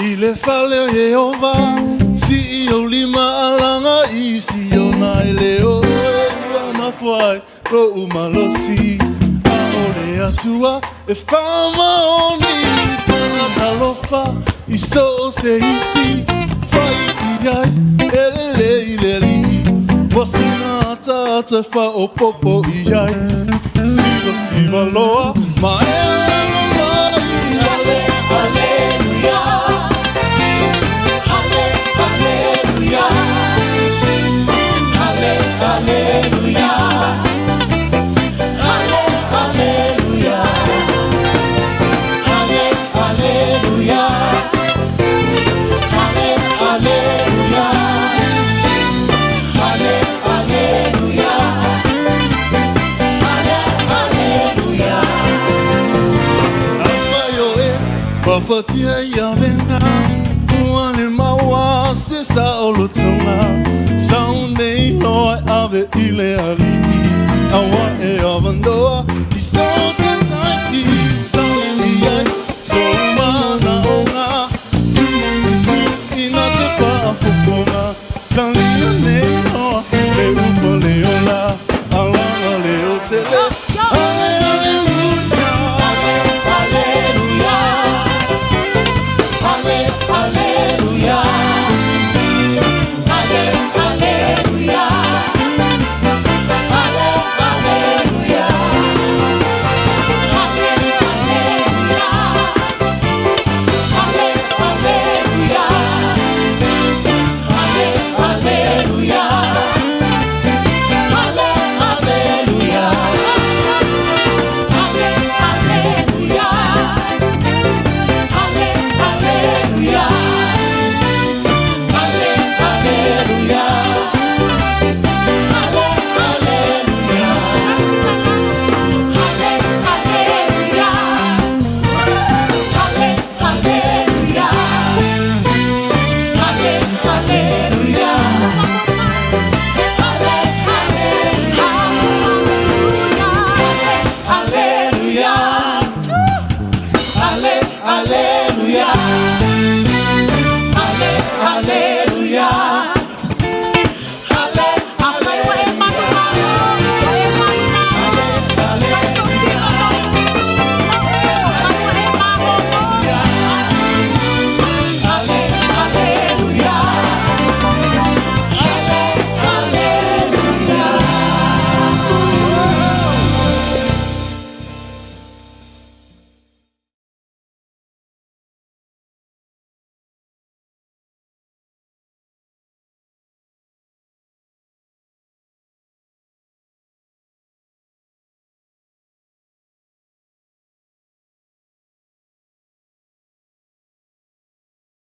I le fale o Ieova, sii ou lima alaga i Siona e le o oe ua mafua ai Lou malosi a o le Atua e faamaoni i faatalofa i so o se isi fai i ai e lelei le alii ua sina ataata faaopoopo i ai siva siva loa ma e alo mai Ale, aleluia. Ale, aleluia. Ale, aleluia. Ale, aleluia. Ale, aleluia. Ale, aleluia. Ale, aleluia. Ale, aleluia. Afai oe pafatia ia vena ua le maua se saolotoga sau nei loa e ave i le alii aua e avanoa i so se taimi sau i ai sou manaoga tuutuuina te faafofoga.